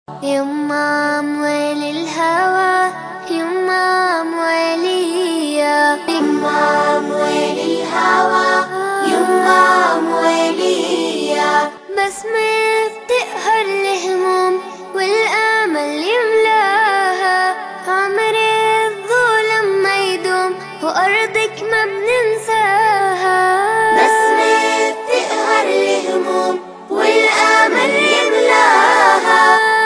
يما أموال الهوى، يما أموالية، يما أموال الهوى، يما أموالية. بسمة بتقهر الهموم والآمل يملاها، عمر الظلم ما يدوم وأرضك ما بننساها. بسمة بتقهر الهموم والآمل يملاها،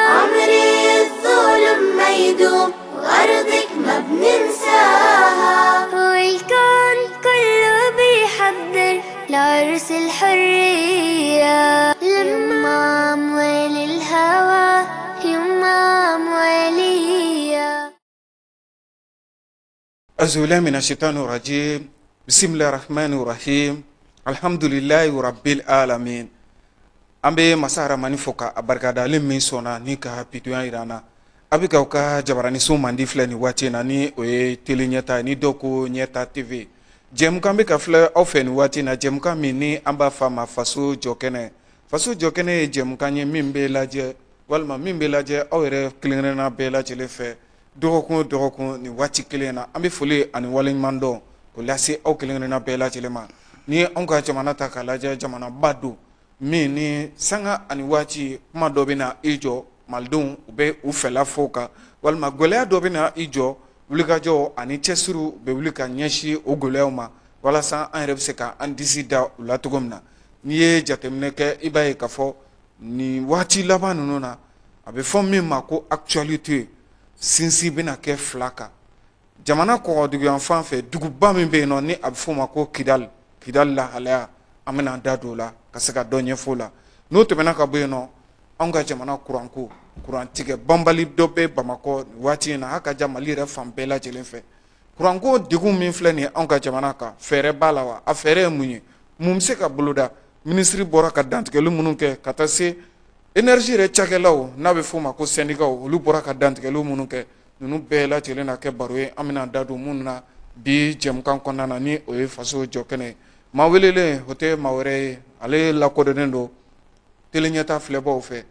عمر الظلم ما يدوم وأرضك ما بننساها. والكون كله بيحضر لعرس الحرية، لما أموال الهوى، يما أموالية. أعوذ بالله من الشيطان الرجيم. بسم الله الرحمن الرحيم. الحمد لله رب العالمين. An bɛ masa Haramani fo ka a barikada, ale min sɔnna ni ka bidonya yira an na. A bɛ k'aw ka jabaraniso mandi filɛ nin waati in na, ni o ye télé ɲɛta ye, ni dɔw ko Ɲɛta TV. Jɛmukan bɛ ka filɛ aw fɛ nin waati in na, jɛmukan min ni an b'a fɔ a ma Faso Jɔkɛnɛ. Faso Jɔkɛnɛ ye jɛmukan ye min bɛ lajɛ walima min bɛ lajɛ aw yɛrɛ kelen-kelenna bɛɛ lajɛlen fɛ dɔgɔkun o dɔgɔkun nin waati kelen na. An bɛ foli ani waleɲuman dɔn k'o lase aw kelen-kelenna bɛɛ lajɛlen ma. Ni anw ka jamana ta k'a lajɛ, jamanaba don min ni sanga ani waati kuma dɔ bɛ na i jɔ, malidenw u bɛ u fɛla fɔ o kan, walima gɛlɛya dɔ bɛ na i jɔ, wulikajɔ ani cɛsiriw bɛ wuli ka ɲɛsin o gɛlɛyaw ma walasa an yɛrɛ bɛ se ka an disi da u la cogo min na. N'i ye jateminɛ kɛ, i b'a ye k'a fɔ nin waati laban ninnu na, a bɛ fɔ min ma ko actualité, sinsin bɛna kɛ fila kan. Jamana kɔgɔduguyanfan fɛ, duguba min bɛ yen nɔ ni a bɛ fɔ o ma ko Kidali, Kidali lahalaya, an bɛna an da don o la ka se ka dɔ ɲɛfɔ o la. N'o tɛmɛna ka bɔ yen nɔ, anw ka jamana kuranko, kurantigɛ banbali dɔ bɛ Bamakɔ nin waati in na, a ka ja Mali yɛrɛ fan bɛɛ lajɛlen fɛ. Kuranko degun min filɛ nin ye anw ka jamana kan, fɛɛrɛ b'a la wa? A fɛɛrɛ ye mun ye? Mun bɛ se ka boloda? Minisiri bɔra ka dantigɛli minnu kɛ ka taa se énergie yɛrɛ cakɛlaw, n'a bɛ f'o ma ko syndicat, olu bɔra ka dantigɛli minnu kɛ, ninnu bɛɛ lajɛlen na kɛ baro ye an bɛna da don minnu na bi jɛmukan kɔnɔna na, ni o ye Faso Jɔkɛnɛ ye. Maa welelen o tɛ maa wɛrɛ ye, ale lakodɔnnen don télé ɲɛta filɛbaw fɛ,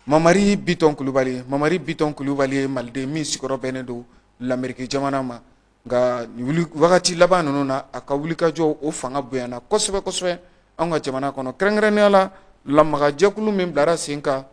Mamari Bitɔn Kulubali. Mamari Bitɔn Kulubali ye maliden min sigiyɔrɔ bɛnnen don Lameriki jamana ma, nka nin wagati laban ninnu na, a ka wulikajɔ o fanga bonyana kosɛbɛ kosɛbɛ anw ka jamana kɔnɔ, kɛrɛnkɛrɛnnenya la lamagajɛkulu min bilara sen kan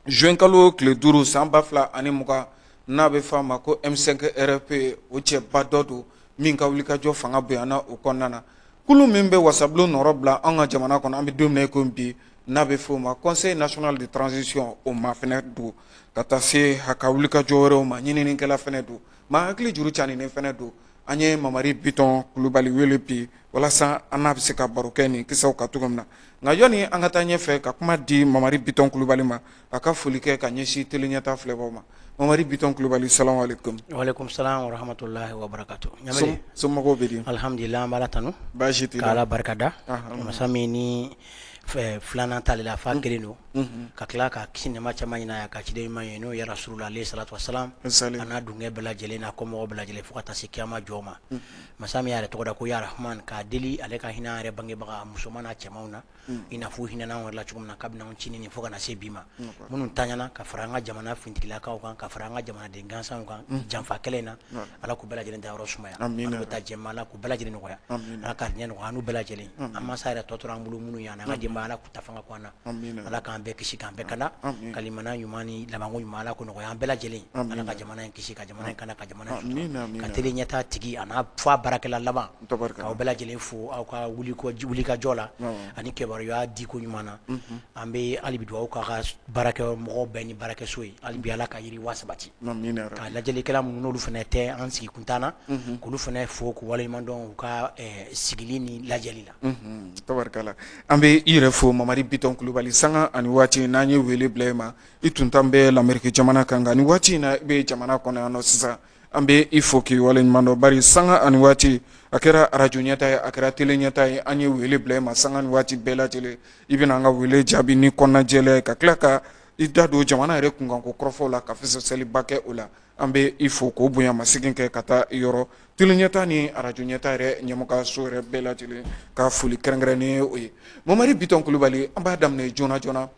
juin kalo tile 5 san 2020, n'a bɛ fɔ a ma ko M5 RFP, o cɛba dɔ don min ka wulikajɔ fanga bonyana o kɔnɔna na. Kulu min bɛ wasabulon nɔrɔ bila anw ka jamana kɔnɔ an bɛ don min na i ko bi, n'a bɛ fɔ o ma Conseil national de transition, o ma fɛnɛ don ka taa se a ka wulikajɔ wɛrɛw ma, ɲininikɛla fɛnɛ don, maa hakili juru caninen fɛnɛ don. An ye Mamari Bitɔn Kulubali wele bi walasa an n'a bɛ se ka baro kɛ nin kisɛw kan cogo min na. Nka yɔni an ka taa ɲɛfɛ ka kuma di Mamari Bitɔn Kulubali ma, a ka foli kɛ ka ɲɛsin télé ɲɛta filɛbaw ma. Mamari Bitɔn Kulubali, salamu aleykum. Waaleykum salam wa rahmatulahi wa barakatu. Somɔgɔw bɛ di? Alhamdulilah, an b'Ala tanu. Baasi t'i la? K'Ala barika da. Masa min ni filanan t'ale la f'a kelen don, ka tila ka kisi nɛɛma caman ɲini a ye, ka ciden ɲuman ye n'o ye Rasulula alayhi salatu wasalam, a n'a dunkɛ bɛɛ lajɛlen n'a kɔmɔgɔw bɛɛ lajɛlen fo ka taa se kiyama jɔ ma. Masa min y'a yɛrɛ tɔgɔ da ko ya Rahman, k'a deli ale ka hinɛ an yɛrɛ bangebaga musoman n'a cɛmanw na, i n'a fɔ hinɛ n'anw yɛrɛ la cogo min na kabini anw cinin fo ka na se bi ma. Minnu tanyana ka fara an ka jamana finitigilakaw kan, ka fara an ka jamanaden gansanw kan janfa kɛlɛ in na, Ala k'u bɛɛ lajɛlen dayɔrɔ sumaya. An bɛ taa jɛma, Ala k'u bɛɛ lajɛlen nɔgɔya, Ala ka hinɛ nɔgɔya an n'u bɛɛ lajɛlen. An mansa yɛrɛ tɔ tora an bolo minnu ye, an ka denbaya, Ala k'u ta fanga kun an na, Ala k'an bɛɛ kisi k'an bɛɛ kana kalimana ɲuman ni labanko ɲuman, Ala k'o nɔgɔya an bɛɛ lajɛlen. Ala ka jamana in kisi, ka jamana in kana, ka jamana in sutura, ka télé ɲɛta tigi a n'a fɔ a baarakɛla laban, k'aw bɛɛ lajɛlen fo aw ka wulikajɔ la ani kibaruya diko ɲuman na. An bɛ hali bi dugawu k'a ka baarakɛ mɔgɔw bɛɛ ni baarakɛso ye, hali bi Ala ka yiriwa sabati. Ka lajɛlikɛla minnu n'olu fana tɛ an sigi kuntan na, k'olu fana fo k'u waleɲuman dɔn u ka sigili ni lajɛli la. Tabarikala, an bɛ i yɛrɛ fo Mamari Bitɔn Kulubali. Sanga ani waati n'an ye wele bila i ma, i tun tan bɛ Lameriki jamana kan, nka ni waati in na i bɛ jamana kɔnɔ yan nɔ sisan. An bɛ i fo k'i waleɲuman dɔn, bari sanga ani waati a kɛra arajo ɲɛta ye, a kɛra télé ɲɛta ye, an ye wele bila i ma sanga ni waati bɛɛ lajɛlen, i bɛna an ka wele jaabi ni kɔnɔnajɛlenya ye, ka tila ka i da don jamana yɛrɛ kunkanko kɔrɔfɔw la, ka fɛsɛfɛsɛliba kɛ o la. An bɛ i fo k'o bonya masegin kɛ ka taa i yɔrɔ télé ɲɛta ni arajo ɲɛta yɛrɛ ɲɛmɔgɔso yɛrɛ bɛɛ lajɛlen ka foli kɛrɛnkɛrɛnnen ye o ye. Mamari Bitɔn Kulubali, an b'a daminɛ joona joona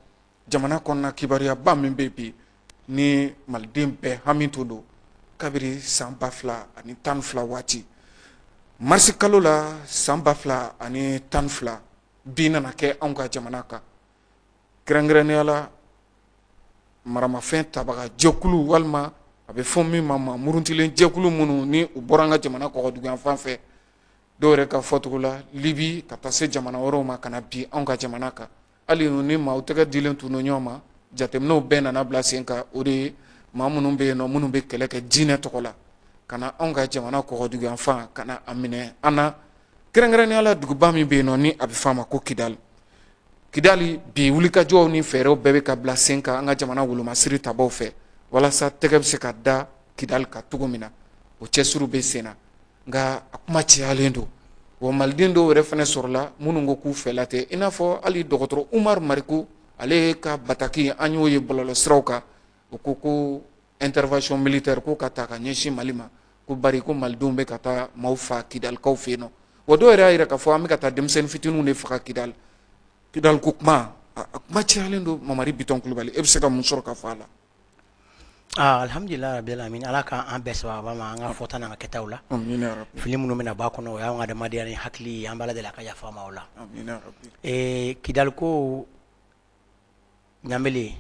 jamana kɔnɔna kibaruyaba min bɛ bi. Ni maliden bɛɛ hami tun don kabiri san 2012 waati, marisi kalo la san 2012, bin nana kɛ anw ka jamana kan, kɛrɛnkɛrɛnnenya la maramafɛn tabaga jɛkulu, walima a bɛ fɔ min ma maa murutilen jɛkulu, minnu ni u bɔra an ka jamana kɔgɔdugu fan fɛ, dɔw yɛrɛ ka fɔcogo la Libi, ka taa se jamana wɛrɛw ma, ka na bi anw ka jamana kan. Hali ni maaw tɛgɛ dilen tun don ɲɔgɔn ma, jateminɛw bɛɛ nana bila sen kan. O de ye maa minnu bɛ yen nɔ, minnu bɛ kɛlɛ kɛ diinɛ tɔgɔ la, ka na anw ka jamana kɔgɔdugu fan, ka na a minɛ an na, kɛrɛnkɛrɛnnenya la duguba min bɛ yen nɔ, ni a bɛ f'a ma ko Kidali. Kidali bi, wulikajɔw ni fɛɛrɛw bɛɛ bɛ ka bila sen kan an ka jamana wolomasiri tabaw fɛ, walasa tɛgɛ bɛ se ka da Kidali kan cogo min na. O cɛsiriw bɛ sen na, nka a kuma cayalen don wa. Maliden dɔw yɛrɛ fana sɔrɔla minnu ko k'u fɛla tɛ, i n'a fɔ hali dɔgɔtɔrɔ Umaru Mariko, ale ka bataki an y'o ye bɔlɔlɔsiraw kan. O ko ko intervention militaire ko ka ta ka ɲɛsin Mali ma, ko bari ko malidenw bɛ ka taa maaw fa Kidalikaw fɛ yen nɔ. Wa dɔw yɛrɛ y'a jira k'a fɔ an bɛ ka taa denmisɛnnin fitininw de faga Kidali. Kidali ko kuma, a kuma cayalen don. Mamari Bitɔn Kulubali, e bɛ se ka mun sɔrɔ ka fɔ a la? Aa, alhamdulilahi rabil alamin. Ala k'an bɛɛ sababa ma an ka fɔta n'an ka kɛtaw la. Amina rabi. Fili minnu bɛna bɔ a kɔnɔ, o y'anw ka adamadenya ni hakili ye. An b'Ala deli a ka yafa an ma o la. Amina rabi. Kidali ko ɲanbele,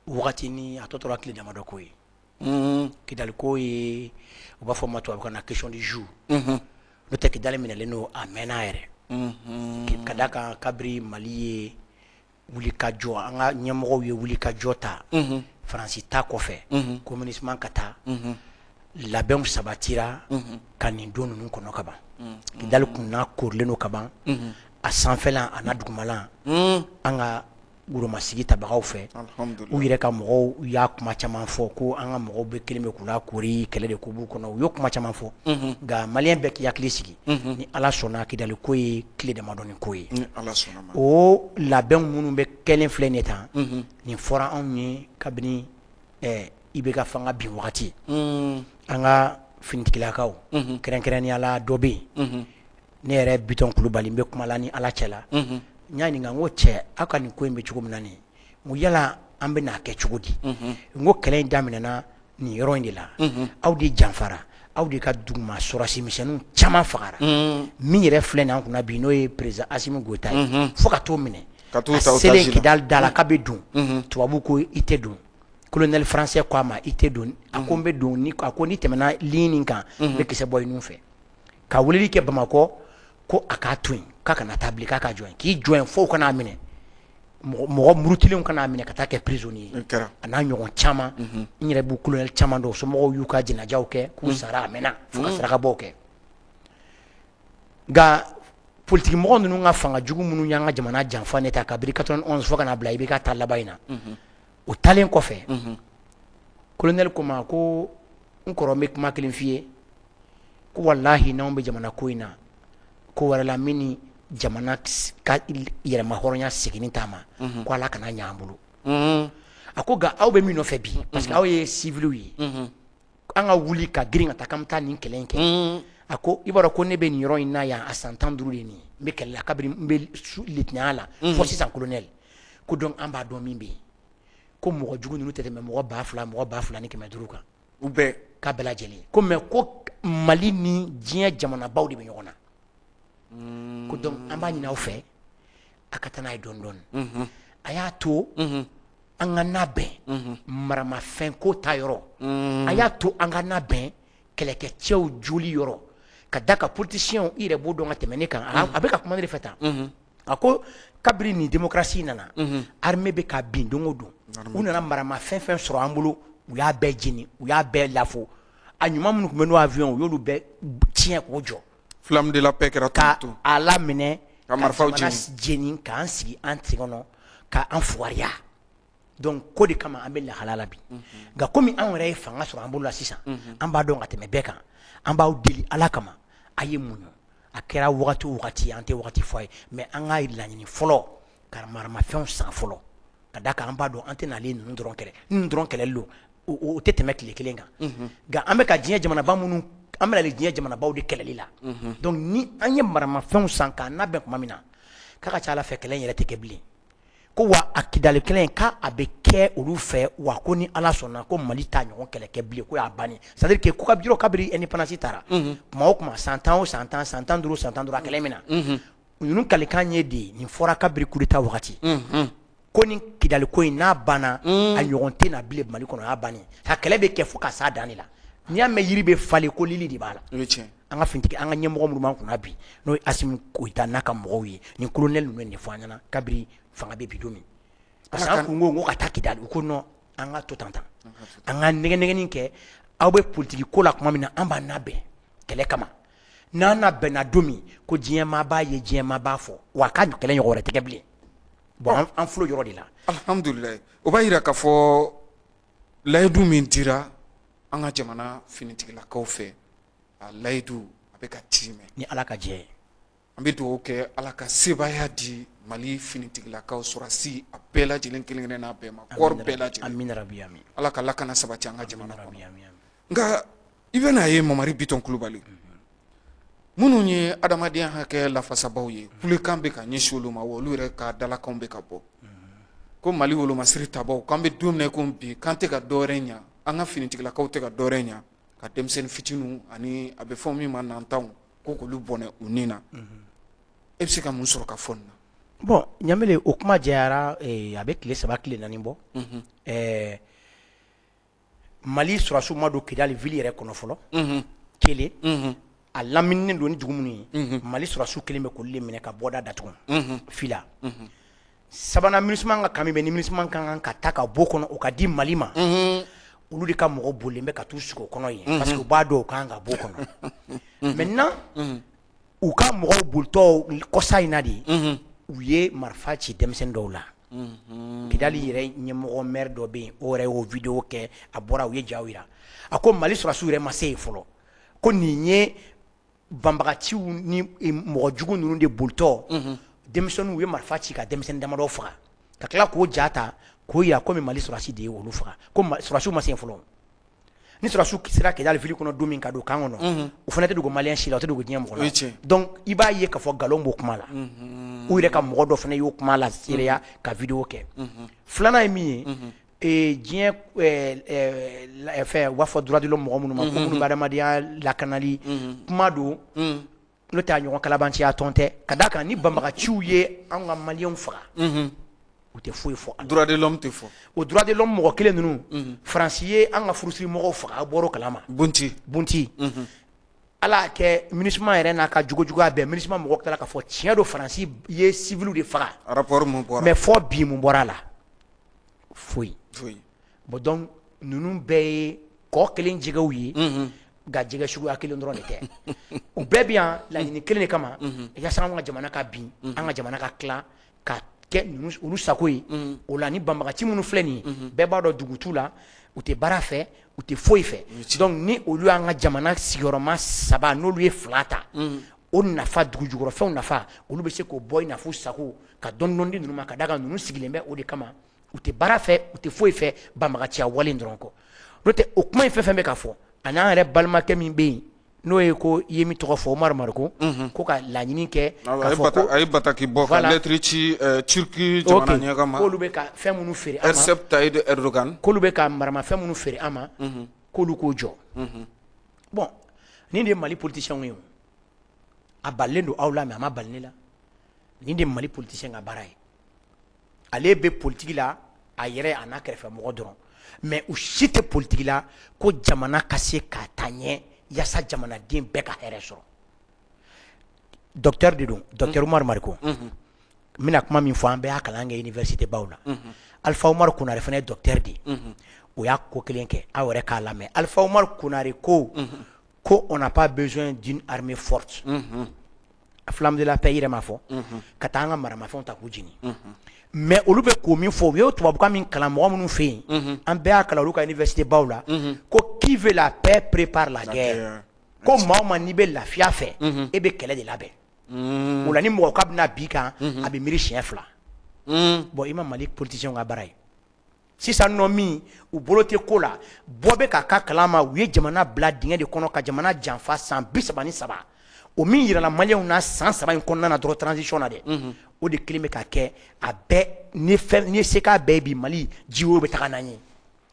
wagati ni a tɔ tora tile damadɔ ko ye. Kidali ko ye, u b'a fɔ ma tubabukan na question du jour. N'o tɛ, Kidali minɛlen don a mɛnna yɛrɛ, ka d'a kan kabiri Mali ye wuli ka jɔ, an ka ɲɛmɔgɔw ye wuli ka jɔ ta Faransi ta kɔfɛ, communisme ka taa, labɛnw sabatira ka nin don ninnu kɔnɔ ka ban. Kidali kun n'a korilen don ka ban, a sanfɛla a n'a dugumala, an ka wolomasigi tabagaw fɛ. U yɛrɛ ka mɔgɔw y'a kuma caman fɔ ko an ka mɔgɔw bɛ kelen bɛ k'u la kori, kɛlɛ de ko b'u kɔnɔ. U y'o kuma caman fɔ, nka maliyɛn bɛɛ k'i hakili sigi, ni Ala sɔnna, Kidali ko ye tile damadɔni ko ye. O labɛn minnu bɛ kɛlen filɛ nin ye tan, nin fɔra anw ye kabini IBK fanga bin wagati. An ka finitigilakaw, kɛrɛnkɛrɛnnenya la dɔ bɛ yen, ne yɛrɛ Bitɔn Kulubali, n bɛ kuma la ni Ala cɛ la. N y'a ɲininka, n ko cɛ, aw ka nin ko in bɛ cogo min na nin, n ko yala an bɛ n'a kɛ cogo di? N ko kɛlɛ in daminɛna nin yɔrɔ in de la, aw de janfara, aw de ka duguma sɔrɔsi misɛnninw caman fagara. Min yɛrɛ filɛ nin an kunna bi, n'o ye président Asimi Goyita ye, fo ka t'o minɛ, a selen Kidali da la k'a bɛ don, tubabu ko i tɛ don. Colonel français ko a ma i tɛ don. A ko n bɛ don. Ni a ko n'i tɛmɛna ligne nin kan, n bɛ kisɛ bɔ i nun fɛ. Ka weleli kɛ Bamakɔ ko a k'a to yen, k'a kana taa bilen, k'a ka jɔ yen, k'i jɔ yen fo u kan'a minɛ, mɔgɔ murutilenw kan'a minɛ ka taa kɛ prisonnier ye. A n'a ɲɔgɔn caman, n yɛrɛ b'u colonel caman dɔn, somɔgɔw y'u ka jɛnajaw kɛ k'u sara, a mɛnna, fo ka sarakabɔw kɛ. Nka politiki mɔgɔ ninnu ka fanga jugu minnu y'an ka jamana janfa ne ta kabiri 91 fo ka n'a bila i bɛ ka taa laban in na, o taalen kɔfɛ, colonel ko ma ko n kɔrɔ, n bɛ kuma kelen f'i ye, ko walahi n'anw bɛ jamana ko in na, ko wɛrɛ la min ni jamana ka yɛrɛma hɔrɔnya seginni t'a ma, ko Ala kana ɲɛ an bolo. A ko nka aw bɛ min nɔfɛ bi, parce que aw ye civiliw ye, an ka wuli ka girin ka taa k'an bɛ taa nin kɛlɛ in kɛ. A ko i b'a dɔn ko ne bɛ nin yɔrɔ in na yan a san 15 de nin ye, n bɛ kɛlɛ la kabiri n bɛ lieutenant la fo sisan colonel. Ko donc an b'a dɔn min bɛ yen, ko mɔgɔ jugu ninnu tɛ tɛmɛ mɔgɔ 2000, mɔgɔ 2500 kan. U bɛɛ. K'a bɛɛ lajɛlen ko, mais ko Mali ni diɲɛ jamanabaw de bɛ ɲɔgɔn na. Ko donc an b'a ɲini aw fɛ, a ka taa n'a ye dɔɔni dɔɔni, a y'a to an ka labɛn maramafɛn ko ta yɔrɔ, a y'a to an ka labɛn kɛlɛkɛcɛw joli yɔrɔ, ka da ka politiciens i yɛrɛ b'o dɔn ka tɛmɛ ne kan. A bɛ ka kuma ne de fɛ tan. A ko kabiri nin démocratie nana, armée bɛ ka bin don o don. U nana maramafɛn fɛn sɔrɔ an bolo, u y'a bɛɛ jeni, u y'a bɛɛ lafo. A ɲuman minnu tun bɛ n'o avion, u y'olu bɛɛ tiɲɛ k'o jɔ. Flamme de la paix kɛra. Ka a laminɛ. Ka marifaw jeni, jeni k'an sigi an sen kɔnɔ, k'an fugariya. Donc ko de kama an bɛ lahala la bi. Nka komi anw yɛrɛ ye fanga sɔrɔ an bolo la sisan, an b'a dɔn ka tɛmɛ bɛɛ kan. An b'aw deli Ala kama, a ye muɲu. A kɛra wagati o wagati, an tɛ wagati fɔ a ye, mais an ka laɲini fɔlɔ ka maramafɛnw san fɔlɔ, ka d'a kan an b'a dɔn an tɛ n'ale ninnu dɔrɔn kɛlɛ. Ninnu dɔrɔn kɛlɛli don, o tɛ tɛmɛ tile kelen kan. Nka an bɛ ka diɲɛ jamanaba minnu, an bɛna diɲɛ jamanabaw de kɛlɛli la. Donc ni an ye maramafɛnw san k'an labɛn tuma min na, k'a ka ca Ala fɛ, kɛlɛ in yɛrɛ tɛ kɛ bilen. Ko wa a Kidali kɛlɛ in, k'a a bɛ kɛ olu fɛ wa, ko ni Ala sɔnna, ko Mali t'a ɲɔgɔn kɛlɛ kɛ bilen, ko y'a bannen. C'est à dire que ko kabiri kabiri indépendance taara, kuma o kuma, san 10 o san 10, san 15, san 15, a kɛlɛ min na, ninnu kalikan ye de ye. Nin fɔra kabiri coup d'état wagati, ko ni Kidali ko in n'a banna, a ɲɔgɔn tɛ na bilen Mali kɔnɔ, a y'a bannen. A kɛlɛ bɛ kɛ fo ka s'a dan de la. N'i y'a mɛn yiri bɛ falen, ko lili de b'a la. O ye tiɲɛ. An ka finitigi, an ka ɲɛmɔgɔ minnu b'an kunna bi, n'o ye Asimi Goyita n'a ka mɔgɔw ye, nin colonel ninnu ye nin fɔ an ɲɛna kabiri fanga bɛ bi don min. Parce que an kun ko ka taa Kidali, u ko non, an ka to tan tan, an ka nɛgɛ nɛgɛni kɛ. Aw bɛ politiki ko la tuma min na, an b'an labɛn kɛlɛ kama. N'an labɛnna don min, ko diɲɛ maa b'a ye, diɲɛ maa b'a fɔ wa, k'a kɛlɛ ɲɔgɔn wɛrɛ tɛ kɛ bilen. Bon, an filɛ o yɔrɔ de la. Alhamdulilayi, o b'a yira k'a fɔ layidu min dira an ka jamana finitigilakaw fɛ, a layidu a bɛ ka tiimɛ. Ni Ala ka jɛ ye. An bɛ dugawu kɛ, Ala ka sebaaya di Mali finitigilakaw, sɔrɔdasi a bɛɛ lajɛlen kelen kelen n'a bɛɛ ma, corps bɛɛ lajɛlen. Amina rabi, amin. Ala ka lakana sabati an ka jamana rabi, kɔnɔ. Amin. Nka i bɛna ye, Mamari Bitɔn Kulubali, minnu ye adamadenya hakɛ lafasabaw ye, kulekan bɛ ka ɲɛsin olu ma wa, olu yɛrɛ ka dalakanw bɛ ka bɔ ko Mali wolomasiri tabaw, k'an bɛ don min na i ko bi, k'an tɛ ka dɔwɛrɛ ɲa, an ka finitigilakaw tɛ ka dɔwɛrɛ ɲa ka denmisɛnnin fitininw ani a bɛ fɔ min ma nantanw, ko k'olu bɔnɛ u ni na. E bɛ se ka mun sɔrɔ ka fɔ nin na? Bon, Ɲamele, o kuma jɛyara, a bɛ tile 3, tile 4 bɔ. Mali sɔrɔdasiw ma don Kidali ville yɛrɛ kɔnɔ fɔlɔ. Kelen, a lamininen don ni dugu minnu ye, Mali sɔrɔdasiw kelen bɛ k'olu de minɛ ka bɔda datugu. Fila, sabanan, MINUSMA ka camp min bɛ ni MINUSMA ka kan ka taa ka bɔ kɔnɔ, o ka di Mali ma, olu de ka mɔgɔ bolilen bɛ ka t'u sigi o kɔnɔ yen, parce que u b'a dɔn u kan ka bɔ o kɔnɔ. Maintenant, u ka mɔgɔw bolitɔ kɔsa in na de, u ye marifa ci denmisɛnnin dɔw la. Kidali yɛrɛ ɲɛmɔgɔ, maire dɔ bɛ yen, o yɛrɛ y'o vidéo kɛ, a bɔra, u ye jaw yira. A ko Mali sɔrɔdasiw yɛrɛ ma se yen fɔlɔ, ko nin ye banbagaciw ni mɔgɔ jugu ninnu de bolitɔ, denmisɛnninw, u ye marifa ci ka denmisɛnnin damadɔ faga, ka tila k'o ja ta k'o yira komi Mali sɔrɔdasi de ye olu faga, ko sɔrɔdasiw ma se yen fɔlɔ. Ni sɔrɔdasiw sera Kidali ville kɔnɔ don min ka don camp kɔnɔ, o fana tɛ dogo malien si la, o tɛ dogo diɲɛ mɔgɔ la. Donc i b'a ye k'a fɔ nkalon b'o kuma la. U yɛrɛ ka mɔgɔ dɔ fana y'o kuma la seereya ka vidéo kɛ. Filanan ye min ye, diɲɛ fɛn, u b'a fɔ droit de l'homme mɔgɔ minnu ma, ko minnu bɛ adamadenya lakanali kuma don, n'o tɛ a ɲɔgɔn kalabanciya tɔn tɛ. Ka d'a kan ni banbagaciw ye anw ka maliyɛnw faga, u tɛ foyi fɔ a la. Droit de l'homme tɛ fɔ. O droit de l'homme mɔgɔ kelen ninnu, Faransi ye an ka furusiri mɔgɔw faga, a bɔr'o kalama. Bunti. Bunti. Ala y'a kɛ, MINUSMA yɛrɛ n'a ka jogojuguya bɛɛ, MINUSMA mɔgɔw tilala k'a fɔ tiɲɛ don, Faransi ye civil de faga. Rapport mun bɔra? Mais fɔ bi, mun bɔra a la? Foyi. Foyi. Bon, donc ninnu bɛɛ ye kɔ kelen jɛgɛw ye, nka jɛgɛ suguya kelen dɔrɔn de tɛ. U bɛɛ bɛ yan laɲini kelen de kama, yaasa an ka jamana ka bin, an ka jamana ka tila ka kɛ olu sago ye. O la, ni banbagaci minnu filɛ nin ye, bɛɛ b'a dɔn dugu t'u la, u tɛ baara fɛ, u tɛ foyi fɛ. Donc ni olu y'an ka jamana sigiyɔrɔma saba, n'olu ye fila ta, o nafa, dugu jukɔrɔfɛnw nafa, olu bɛ se k'o bɔ i n'a fɔ sago ka dɔɔni dɔɔni di ninnu ma. Ka d'a kan ninnu sigilen bɛ o de kama, u tɛ baara fɛ, u tɛ foyi fɛ banbagaciya wale dɔrɔn kɔ. N'o tɛ, o kuma in fɛn fɛn bɛ ka fɔ, ani an yɛrɛ balimakɛ min bɛ yen, n'o ye ko i ye min tɔgɔ fɔ, Umaru Mariko, ko ka laɲini kɛ k'a fɔ ko a ye bataki bɔ ka lettre ci Turquie jamana ɲɛmaa ma, k'olu bɛ ka fɛn minnu feere an ma, Recep Tayyip Erdogan, k'olu bɛ ka maramafɛn minnu feere an ma, k'olu k'o jɔ. Bon, nin de ye Mali politiciens ye. O a balilen don aw la, mais a ma bali ne la. Nin de ye Mali politicien ka baara ye. Ale bɛ politique la a yɛrɛ a n'a kɛrɛfɛ mɔgɔ dɔrɔn, mais u si tɛ politique la ko jamana ka se ka taa ɲɛ, yaasa jamanaden bɛɛ ka hɛrɛ sɔrɔ. Docteur de don, docteur Umaru Mariko. N bɛna kuma min fɔ, an bɛɛ y'a kalan kɛ université baw la. Alpha Umaru Konare fana ye docteur de ye, o y'a ko kelen kɛ. Aw yɛrɛ k'a lamɛn. Alpha Umaru Konare ko on n'a pas besoin d'une armée forte. Flamme de la paix yɛrɛ ma fɔ ka taa an ka maramafɛnw ta k'u jeni. Mais olu bɛ ko min fɔ, u ye tubabukan min kalan mɔgɔ minnu fɛ yen, an bɛɛ y'a kalan olu ka université baw la, ko qui veut la paix prépare la guerre. Ko maa o maa n'i bɛ lafiya fɛ, e bɛ kɛlɛ de labɛn. O la, ni mɔgɔ k'a bɛna bi kan, a bɛ miiri siɲɛ fila. Bon, i ma Mali politiciens ka baara ye sisan nɔ, min u bolo tɛ ko la, bɔ bɛ ka k'a kalama, u ye jamana bila dingɛ de kɔnɔ, ka jamana janfa san 33. O min yirala maliyɛnw na san 3 in kɔnɔna na dɔrɔn, transition na dɛ, o de kelen bɛ ka kɛ a bɛɛ. Ni fɛn ni se k'a bɛɛ bi, Mali jiwo bɛ taga n'an ye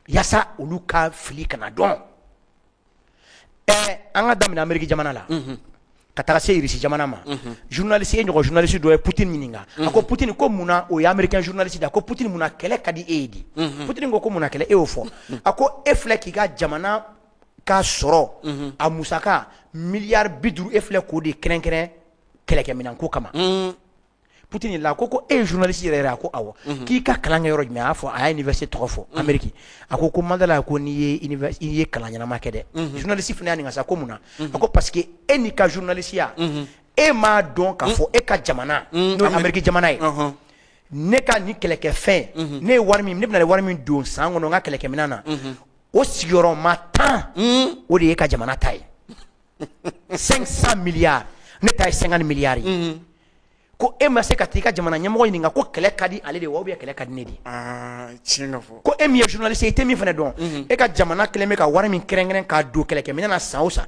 yaasa olu ka fili kana dɔn. An ka daminɛ Ameriki jamana la ka taga se Irisi jamana ma. Journaliste e ɲɔgɔn journaliste dɔ ye Poutine ɲininka, a ko Poutine ko munna, o ye américain journaliste de, a ko Poutine, munna kɛlɛ ka di e ye di? Poutine ko munna kɛlɛ? E y'o fɔ. A ko e filɛ k'i ka jamana ka sɔrɔ a musaka miliyari 50, e filɛ k'o de kɛrɛnkɛrɛn kɛlɛkɛminɛnko kama. Poutine la ko e ye journaliste yɛrɛ yɛrɛ? A ko awɔ. K'i ka kalan kɛ yɔrɔ jumɛn? A y'a fɔ, a y'a université tɔgɔ fɔ Amérique. A ko Mandela, ko n'i ye i ye kalan ɲɛnama kɛ dɛ. Journaliste fana y'a ɲininka sa ko mun na? A ko parce que e n'i ka journaliste ya, e m'a dɔn k'a fɔ e ka jamana, n'o ye Amérique jamana ye, ne ka nin kɛlɛkɛfɛn, ne ye wari min, ne bɛna wari min don san kɔnɔ n ka kɛlɛkɛminɛn na, o sigiyɔrɔma 10, o de ye e ka jamana ta ye, 500 milliards, ne ta ye 50 milliards ye. Ko e ma se ka t'i ka jamana ɲɛmɔgɔ ɲininka ko kɛlɛ ka di ale de wa, ou bien kɛlɛ ka di ne de ye? Tiɲɛ ka fɔ. Ko e min ye journaliste ye, i tɛ min fana dɔn, e ka jamana kɛlen bɛ ka wari min kɛrɛnkɛrɛn k'a don kɛlɛkɛminɛn na san o san,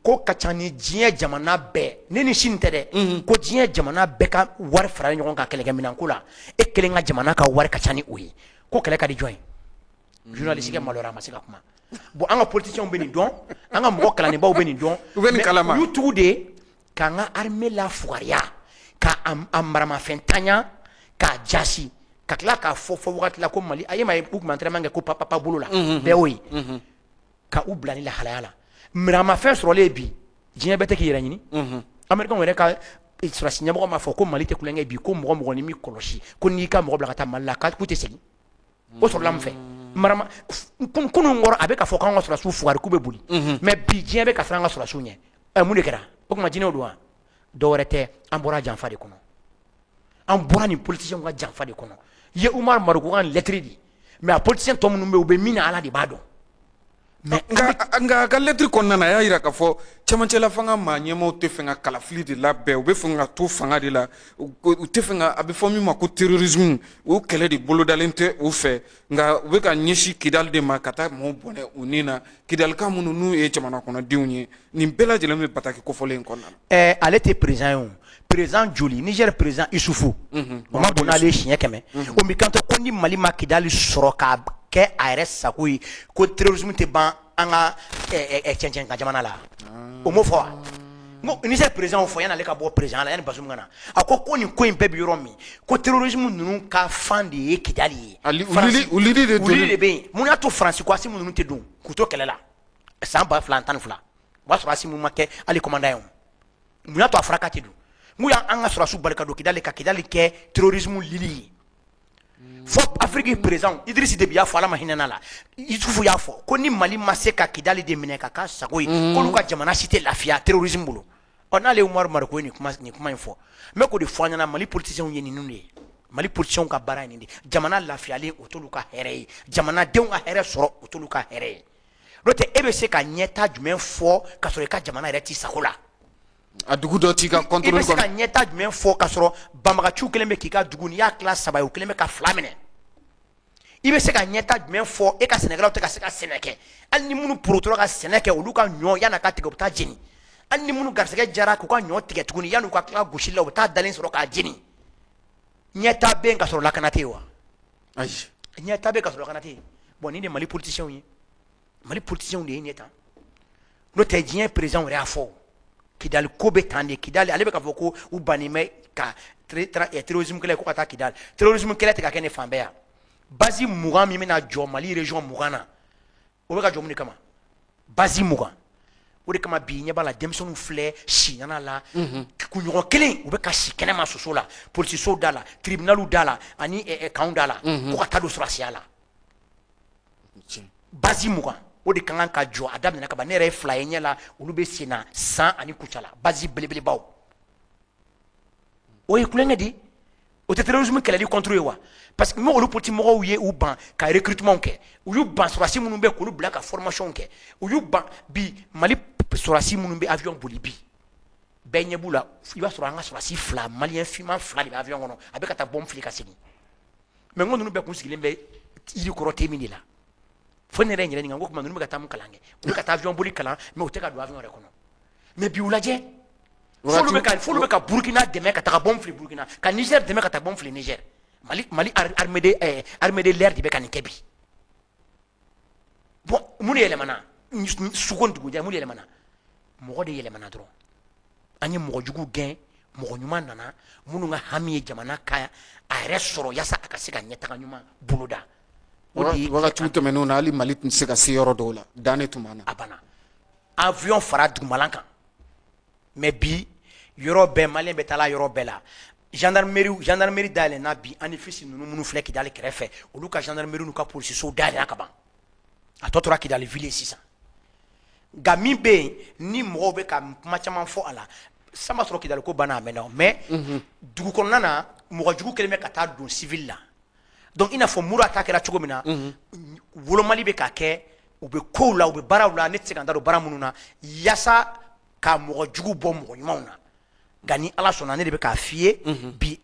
ko ka ca ni diɲɛ jamana bɛɛ, ne ni sini tɛ dɛ, ko diɲɛ jamana bɛɛ ka wari faralen ɲɔgɔn kan kɛlɛkɛminɛn ko la, e kelen ka jamana ka wari ka ca ni o ye. Ko kɛlɛ ka di jɔn ye? Journaliste kɛ maloyara, a ma se ka kuma. Bon, an ka politiciens bɛ nin dɔn, an ka mɔgɔ kalannenbaw bɛ nin dɔn. U bɛ nin kalama. U y'u tugu de k'an ka armée la fugariya, ka a maramafɛn tanya, k'a jasi, ka tila k'a fɔ wagati la ko Mali a ye ma ye, u tun bɛ entraînement kɛ ko papa bolo la bɛɛ y'o ye, ka u bila ni lahalaya la. Maramafɛn sɔrɔlen bi, diɲɛ bɛɛ tɛ k'i yɛrɛ ɲini. Américain yɛrɛ ka sɔrɔdasi ɲɛmɔgɔ m'a fɔ ko Mali tɛ kulonkɛ bi, ko mɔgɔ mɔgɔ ni m'i kɔlɔsi, ko n'i ka mɔgɔ bila ka taa Mali la, k'u tɛ segin. O sɔrɔla mun fɛ? Marama kunun kɔrɔ, a bɛ ka fɔ k'an ka sɔrɔdasiw fugari, k'u bɛ boli, mais bi diɲɛ bɛ ka siran an ka sɔrɔdasiw ɲɛ. Mun de kɛra? O tuma jinɛw don wa? Dɔwɛrɛ tɛ, an bɔra janfa de kɔnɔ, an bɔra nin politiciens ka janfa de kɔnɔ. I ye Umaru Mariko ka lettre di, mais a politicien tɔ minnu bɛ yen, u bɛ min na, Ala de b'a dɔn. Mais nka a ka lettre kɔnɔna na, a y'a jira k'a fɔ cɛmancɛla fanga maa ɲɛmaaw tɛ fɛ ka kalafili de labɛn, u bɛ fɛ ka to fanga de la, u tɛ fɛ ka, a bɛ fɔ min ma ko terrorisme, o kɛlɛ de bolodalen tɛ u fɛ, nka u bɛ ka ɲɛsin Kidali de ma ka taa maaw bɔnɛ u ni na, Kidalika minnu n'u ye jamana kɔnɔdenw ye. Nin bɛɛ lajɛlen bɛ bataki kofɔlen in kɔnɔna na. Ale tɛ président ye o. Président joli? Niger président Isufu, o ma bon n'ale ye siɲɛ 100. O m'i kanto ko ni Mali ma Kidali sɔrɔ k'a kɛ a yɛrɛ sago ye, ko terrorisme tɛ ban an ka cɛncɛn ka jamana la. O m'o fɔ wa? N ko Niger président fɔ yan'ale ka bɔ président la, yanni Bazoum ka na, a ko nin ko in bɛɛ bɛ yɔrɔ min, ko terrorisme ninnu ka fan de ye Kidali ye. U lili de u lili de bɛ yen. Mun y'a to Faransi ko Assimi ninnu tɛ don k'u to kɛlɛ la san 2012? O b'a sɔrɔ Assimi ma kɛ hali commandant ye o. Mun y'a to a fɔra k'a tɛ don? Mun y'an ka sɔrɔdasiw bali ka don Kidali, ka Kidali kɛ terrorisme lili ye? Fo Afrique président Idriss Déby y'a fɔ, Ala ma hinɛ n'a la, Yusufu y'a fɔ ko ni Mali ma se ka Kidali de minɛ ka k'a sago ye, k'olu ka jamana si tɛ lafiya terrorisme bolo. Ɔ, n'ale Umaru Mariko ye nin kuma in fɔ, n bɛ k'o de fɔ an ɲɛna. Mali politiciens ye ninnu de ye. Mali politiciens ka baara ye nin de ye. Jamana lafiyalen, o t'olu ka hɛrɛ ye. Jamanadenw ka hɛrɛ sɔrɔ, o t'olu ka hɛrɛ ye. N'o tɛ, e bɛ se ka ɲɛta jumɛn fɔ k'a sɔrɔ i ka jamana yɛrɛ t'i sago la? A dugu dɔ t'i ka contrôle kɔnɔ. I bɛ se ka ɲɛta jumɛn fɔ k'a sɔrɔ banbagaciw kɛlen bɛ k'i ka dugu, n'i y'a tila saba ye, u kɛlen bɛ ka fila minɛ? I bɛ se ka ɲɛta jumɛn fɔ, e ka sɛnɛkɛlaw tɛ ka se ka sɛnɛ kɛ? Hali ni minnu porotora ka sɛnɛ kɛ, olu ka ɲɔ, yan'a ka tigɛ, u bɛ taa jeni. Hali ni minnu garisɛgɛ jara k'u ka ɲɔ tigɛ tuguni, yan'u ka tila gosili la, u bɛ taa dalen sɔrɔ k'a jeni. Ɲɛta bɛ yen ka sɔrɔ lakana tɛ yen wa? Ayi. Ɲɛta bɛ yen ka sɔrɔ lakana tɛ yen. Bon, nin de Mali politiciens ye. Mali politiciens de ye nin ye tan. N'o tɛ, diɲɛ président yɛrɛ y'a fɔ Kidali ko bɛ tan de. Kidali, ale bɛ k'a fɔ ko u bannen bɛ ka terrorisme kɛlɛ, ko ka taa Kidali. Terrorisme kɛlɛ tɛ ka kɛ nin fan bɛɛ yan. Base 20 min bɛna jɔ Mali région 20 na, o bɛ ka jɔ mun de kama? Base 20, o de kama bi ɲɛ b'a la, denmisɛnninw filɛ si ɲɛna la kunɲɔgɔn kelen, u bɛ ka si kɛnɛma soso la, polisisow da la, tribunaliw da la, ani kanw da la, ko ka taa don sɔrɔdasiya la. Base 20, o de ka kan ka jɔ. A daminɛ ka ban, ne yɛrɛ ye fila ye ɲɛ la, olu bɛ sen na san ani Kucala, base belebelebaw. O ye kulonkɛ de ye, o tɛ terrorisme kɛlɛli contre ye wa? Parce que olu politique mɔgɔw ye u ban ka recrutement kɛ, u y'u ban sɔrɔdasi minnu bɛ k'olu bila ka formation kɛ, u y'u ban. Bi Mali sɔrɔdasi minnu bɛ avion boli bi, bɛɛ ɲɛ b'u la. I b'a sɔrɔ an ka sɔrɔdasi fila, malien finman fila de bɛ avion kɔnɔ, a bɛ ka taa bombe fili ka segin. Mais n ko ninnu bɛɛ kun sigilen bɛ yiri kɔrɔ te min de la, fo ne yɛrɛ ye n yɛrɛ ɲininka, n ko tuma ninnu bɛ ka taa mun kalan kɛ? U bɛ ka taa avion boli kalan, mais u tɛ ka don avion yɛrɛ kɔnɔ. Mais bi u lajɛ, f'olu bɛ ka Burukina dɛmɛ ka taga bombe fili Burukina, ka Niger dɛmɛ ka taa bombe fili Niger. Mali armée de l'air de bɛ ka nin kɛ bi. Bon, mun de yɛlɛmana suko ni dugujɛ? Mun de yɛlɛmana? Mɔgɔ de yɛlɛmana dɔrɔn. An ye mɔgɔ jugu gɛn, mɔgɔ ɲuman nana, minnu ka hami ye jamana ka a yɛrɛ sɔrɔ yaasa a ka se ka ɲɛtaga ɲuman boloda. Wagatiw tɛmɛnenw na, hali Mali tun tɛ se ka se yɔrɔ dɔw la, dan de tun b'an na. A banna, avion fara dugumalan kan. Mais bi, yɔrɔ bɛɛ, malien bɛ taa la yɔrɔ bɛɛ la. Gendarmerie dayɛlɛnna bi. Anefis ninnu minnu filɛ Kidali kɛrɛfɛ, olu ka gendarmerie n'u ka polisisow dayɛlɛnna ka ban. A tɔ tora Kidali ville sisan. Nka min bɛ yen ni mɔgɔw bɛ ka kuma caman fɔ a la, san b'a sɔrɔ Kidali ko banna, a mɛnna. Mais dugu kɔnɔna na, mɔgɔ jugu kɛlen bɛ ka taa don civil la. Donc i n'a fɔ Mura ta kɛra cogo min na, wolomali bɛ ka kɛ, u bɛ kow la, u bɛ baaraw la. Ne tɛ se ka n da don baara minnu na yaasa ka mɔgɔ jugu bɔ mɔgɔ ɲumanw na. Nka ni Ala sɔnna, ne de bɛ k'a f'i ye bi,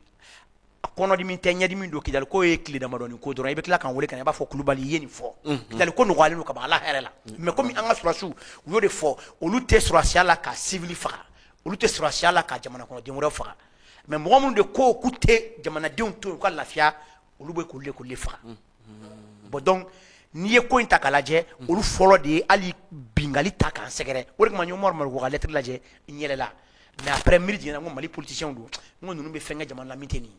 kɔnɔdimi tɛ, ɲɛdimi don. Kidali ko ye tile damadɔni ko dɔrɔn. I bɛ tila k'an wele ka na, i b'a fɔ Kulubali i ye nin fɔ. Kidali ko nɔgɔyalen don ka ban, Ala hɛrɛ la. Mais komi an ka sɔrɔdasiw, u y'o de fɔ, olu tɛ sɔrɔdasiya la ka civil faga, olu tɛ sɔrɔdasiya la ka jamana kɔnɔden wɛrɛw faga. Mais mɔgɔ minnu de ko k'u tɛ jamanadenw to yen u ka lafiya, olu bɛ k'olu de k'olu faga. Bon, donc n'i ye ko in ta k'a lajɛ, olu fɔlɔ de ye hali bingali ta k'an sɛgɛrɛ. O de kama n ye Umaru Mariko ka lettre lajɛ, n yɛlɛla. Mais après, miiri jiginna, n ko Mali politiciens don, n ko ninnu bɛ fɛn kɛ jamana la min tɛ nin ye.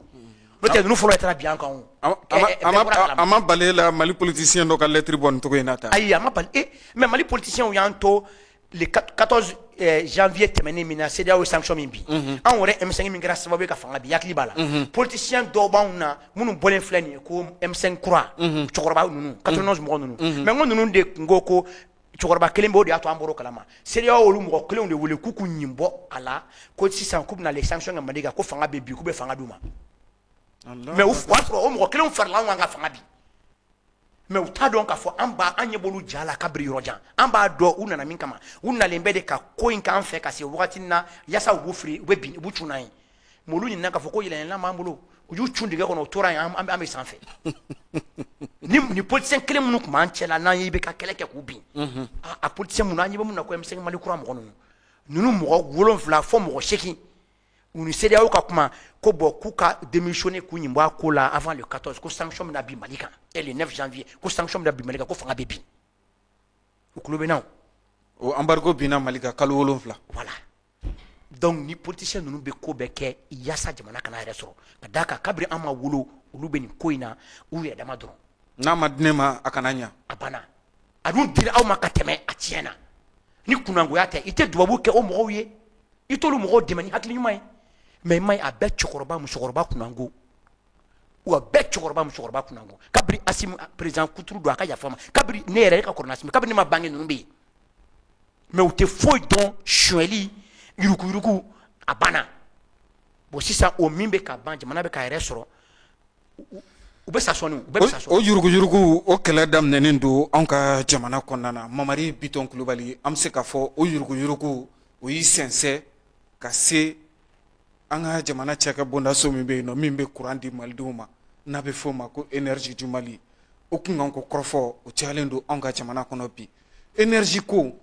N'o tɛ, ninnu fɔlɔ taara bin an kan o. A ma bali e la Mali politicien dɔ ka lettre bɔ nin cogo in na tan? Ayi, a ma bali. Mais Mali politiciens y'an to le 14 janvier tɛmɛnen min na, CEDEAO ye sanction min bin, anw yɛrɛ M5 min kɛra sababu ye ka fanga bin, hakili b'a la, politicien dɔw b'anw na minnu bɔlen filɛ nin ye ko M5 kura, cɛkɔrɔba ninnu, 91 mɔgɔ ninnu. Mais n ko ninnu de tun ko ko cɛkɔrɔba kelen bɛ, o de y'a to an bɔr'o kalama. CEDEAO olu mɔgɔ kelenw de wele k'u k'u ɲin bɔ a la, ko sisan k'u bɛna les sanctions kɛ Mali kan, ko fanga bɛ bin, k'u bɛ fanga d'u ma. Mais o y'a sɔrɔ o mɔgɔ kelenw farala anw kan ka fanga bin. Mais u t'a dɔn k'a fɔ an b'a an ɲɛ b'olu ja la kabiri yɔrɔ jan. An b'a dɔn u nana min kama. U nalen bɛ de ka ko in k'an fɛ ka se wagati na yaasa u b'u firi, u bɛ bin, u b'u cun n'an ye. Mais olu ɲinɛna k'a fɔ ko yɛlɛyɛlɛlan b'an bolo. U y'u cun dingɛ kɔnɔ, u tora yen, an bɛ sanfɛ. Ni politicien kelen minnu tun b'an cɛ la, n'an ye IBK kɛlɛ kɛ k'u bin, a politicien minnu an ɲɛ bɛ mun na, ko M5 Mali kura mɔgɔ ninnu mɔgɔ 7 fo mɔgɔ 8, u ni CEDEAO ka kuma ko bon, k'u ka démissionner, k'u ɲin bɔ a ko la avant le 14, ko sanction bɛna bin Mali kan, et le 9 janvier, ko sanction bɛna bin Mali kan, ko fanga bɛ bin. U tulo bɛ n na. O embargo binna Mali kan kalo 7. Voilà. Donc ni politicien ninnu bɛ ko bɛɛ kɛ yaasa jamana kana yɛrɛ sɔrɔ, ka d'a kan kabiri an ma wolo, olu bɛ nin ko in na, u yɛrɛ dama dɔrɔn. N'a ma di ne ma, a kana ɲa. A banna. A dun dira aw ma ka tɛmɛ, a tiɲɛna. Ni kunnangoya tɛ, i tɛ dubabu kɛ o mɔgɔw ye, i t'olu mɔgɔw dɛmɛ ni hakili ɲuman ye. Mais i ma ye, a bɛɛ cɛkɔrɔba musokɔrɔba kunnango, wa bɛɛ cɛkɔrɔba musokɔrɔba kunnango. Kabiri Asimi président kuturu don, a ka yafa ma, kabiri ne yɛrɛ ka kɔrɔ n'Asimi, kabiri ne ma bange, ninnu bɛ yen. Mais u tɛ foyi dɔn, sonyɛli, yuruguyurugu, a banna. Bon, sisan o min bɛ ka ban, jamana bɛ k'a yɛrɛ sɔrɔ, u bɛ sa sɔɔni, u bɛɛ bɛ sa sɔɔni. O yuruguyurugu, o kɛlɛ daminɛnen don anw ka jamana kɔnɔna na. Mamari Bitɔn Kulubali, an bɛ se k'a fɔ o yuruguyurugu, o y'i sɛnsɛn ka se an ka jamana cakɛ bondaso min bɛ yen nɔ, min bɛ kuran di malidenw ma, n'a bɛ f'o ma ko Énergie du Mali. O kunkanko kɔrɔfɔ, o cayalen don anw ka jamana kɔnɔ bi. Énergie ko,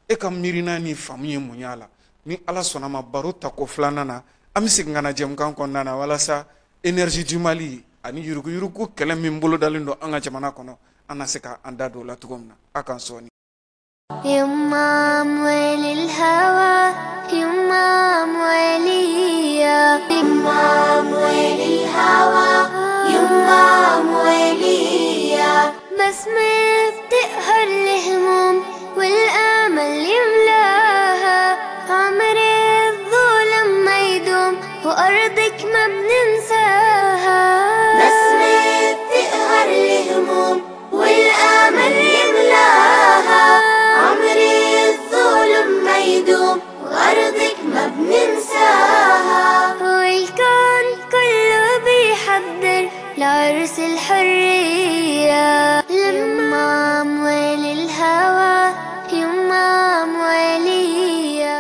e ka miirina ni faamu ye mun y'a la? Ni Ala sɔnna ma, baro tako filanan na, an bɛ segin ka na jɛmukan kɔnɔna na walasa Énergie du Mali ani yuruguyurugu kɛlɛ min bolodalen don an ka jamana kɔnɔ, an na se k'an da don o la cogo min na. A k'an sɔɔni. يما أموال الهوى، يما أموالية، يما أموال الهوى، يما أموالية. بسمة بتقهر الهموم والأمل يملاها، عمر الظلم ما يدوم وأرضك ما بننساها. بسمة بتقهر الهموم والأمل يملاها، عمر الظلم ما يدوم وأرضك ما بننساها. والكون كله بيحضر لعرس الحرية، لما أموال الهوى، يما أموالية.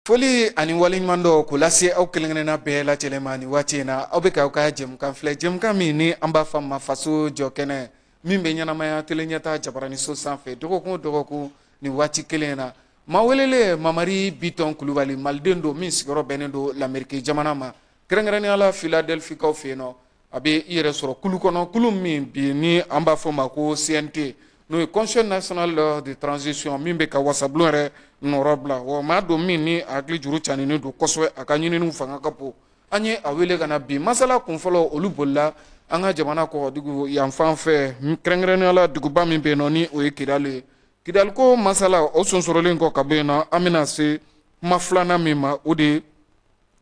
Foli ani waleɲuman dɔ k'o lase aw kelen kelenna bɛɛ lajɛlen ma nin waati in na. Aw bɛ k'aw ka jɛmukan filɛ, jɛmukan min ni an b'a fɔ a ma Faso Jɔ Kɛnɛ, min bɛ ɲɛnamaya tele ɲɛta jabaraniso sanfɛ dɔgɔkun o dɔgɔkun nin waati kelen in na. Maa welelen, Mamari Bitɔn Kulubali, maliden don min sigiyɔrɔ bɛnnen don Lamɛriki jamana ma. Kɛrɛnkɛrɛnnenya la Philadelphie-kaw fɛ yen nɔ, a bɛ i yɛrɛ sɔrɔ kulu kɔnɔ, kulu min bi ni an b'a fɔ ma ko CNT, n'o ye Conseil national de transition, min bɛ ka wasabulon yɛrɛ nɔrɔ bila. Wa maa don min ni a hakili juru caninen don kosɛbɛ, a ka ɲininiw fanga ka bon. An ye a wele ka na bi masala kun fɔlɔ, olu bolila an ka jamana kɔgɔdugu yan fan fɛ, kɛrɛnkɛrɛnnenya la duguba min bɛ yen nɔ ni o ye Kidali ye. Kidali ko masala o sonsorolen kɔ ka bɔ yen nɔ, an bɛna se kuma filanan min ma, o de ye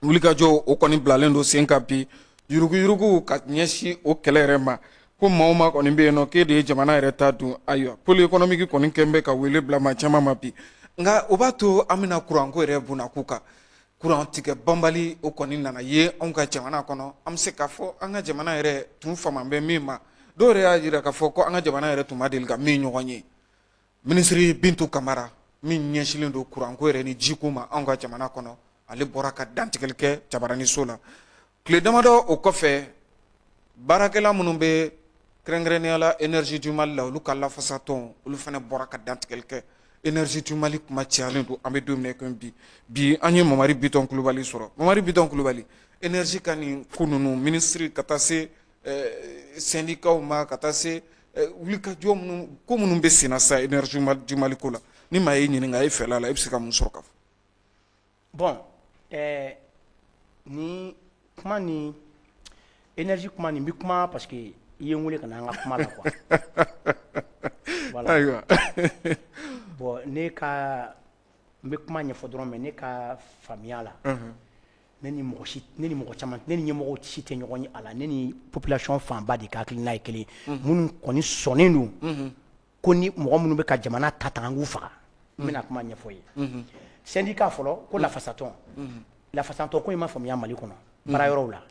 wulikajɔ o kɔni bilalen don sen kan bi, yuruguyurugu ka ɲɛsin o kɛlɛ yɛrɛ ma, ko maa o maa kɔni bɛ yen nɔ k'e de ye jamana yɛrɛ ta dun. Ayiwa, pôle économique kɔni kɛn bɛ ka wele bila maa caman ma bi. Nka o b'a to an bɛna kuranko yɛrɛ bunakun kan. Kuran tigɛ banbali o kɔni nana ye anw ka jamana kɔnɔ. An bɛ se k'a fɔ an ka jamana yɛrɛ tun fama bɛ min ma, dɔw yɛrɛ y'a jira k'a fɔ ko an ka jamana yɛrɛ tun ma deli ka min ɲɔgɔn ye. Minisiri Bintu Kamara min ɲɛsinlen don kuranko yɛrɛ ni jiko ma anw ka jamana kɔnɔ, ale bɔra ka dantigɛli kɛ jabaraniso la tile damadɔ o kɔfɛ. Baarakɛla minnu bɛ kɛrɛnkɛrɛnnenya la Énergie du Mali la, olu ka lafasatɔn, olu fana bɔra ka dantigɛli kɛ. Énergie du Mali kuma cayalen don an bɛ don min na i komi bi. Bi an ye Mamari Bitɔn Kulubali sɔrɔ. Mamari Bitɔn Kulubali, énergie ka nin ko ninnu, minisiri ka taa se syndicats ma, ka taa se wulikajɔ minnu, ko minnu bɛ sen na sisan Énergie du Mali ko la, ni maa y'i ɲininka e fɛla la, e bɛ se ka mun sɔrɔ ka fɔ? Bon, ni kuma ni énergie kuma nin bɛ kuma parce que i ye n wele ka na an ka kuma la quoi. Voilà. Ayiwa. Bon, ne ka n bɛ kuma ɲɛfɔ dɔrɔn, mais ne ka faamuya la, ne ni mɔgɔ si, ne ni mɔgɔ caman, ne ni ɲɛmɔgɔw si tɛ ɲɔgɔn ye a la. Ne ni population fanba de ka hakilina ye kelen, minnu kɔni sɔnnen don ko ni mɔgɔ minnu bɛ ka jamana ta tan, an k'u faga. N bɛna kuma ɲɛfɔ ye. Syndicat fɔlɔ ko lafasatɔn, lafasatɔn ko in ma faamuya Mali kɔnɔ baara yɔrɔw la.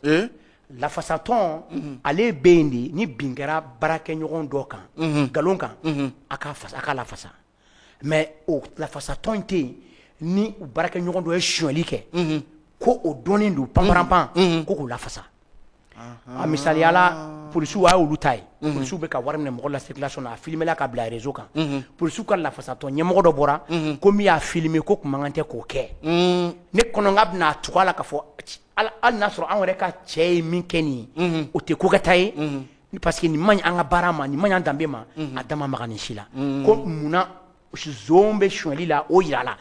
Lafasatɔn ale bɛ yen de ni bin kɛra baarakɛɲɔgɔn dɔ kan nkalon kan, a ka fasa, a ka lafasa. Mais o lafasatɔn in tɛ yen ni u baarakɛɲɔgɔn dɔ ye sonyali kɛ, ko o dɔnnen don panparanpan, ko k'o lafasa. A misaliyala, polisiw a y'olu ta ye, polisiw bɛ ka wari minɛ mɔgɔ la circulation na, a filmela ka bila réseau kan. Polisiw ka lafasatɔn ɲɛmɔgɔ dɔ bɔra ko min y'a filmer, ko kun man kan tɛ k'o kɛ. Ne kɔnɔ k'a bɛna a tugu a la k'a fɔ hali n'a sɔrɔ anw yɛrɛ ka cɛ ye min kɛ nin ye, o tɛ ko kɛta ye, parce que nin man ɲi an ka baara ma, nin man ɲi an danbe ma. A da ma maga nin si la, ko munna zon bɛ sonyali la, o yira la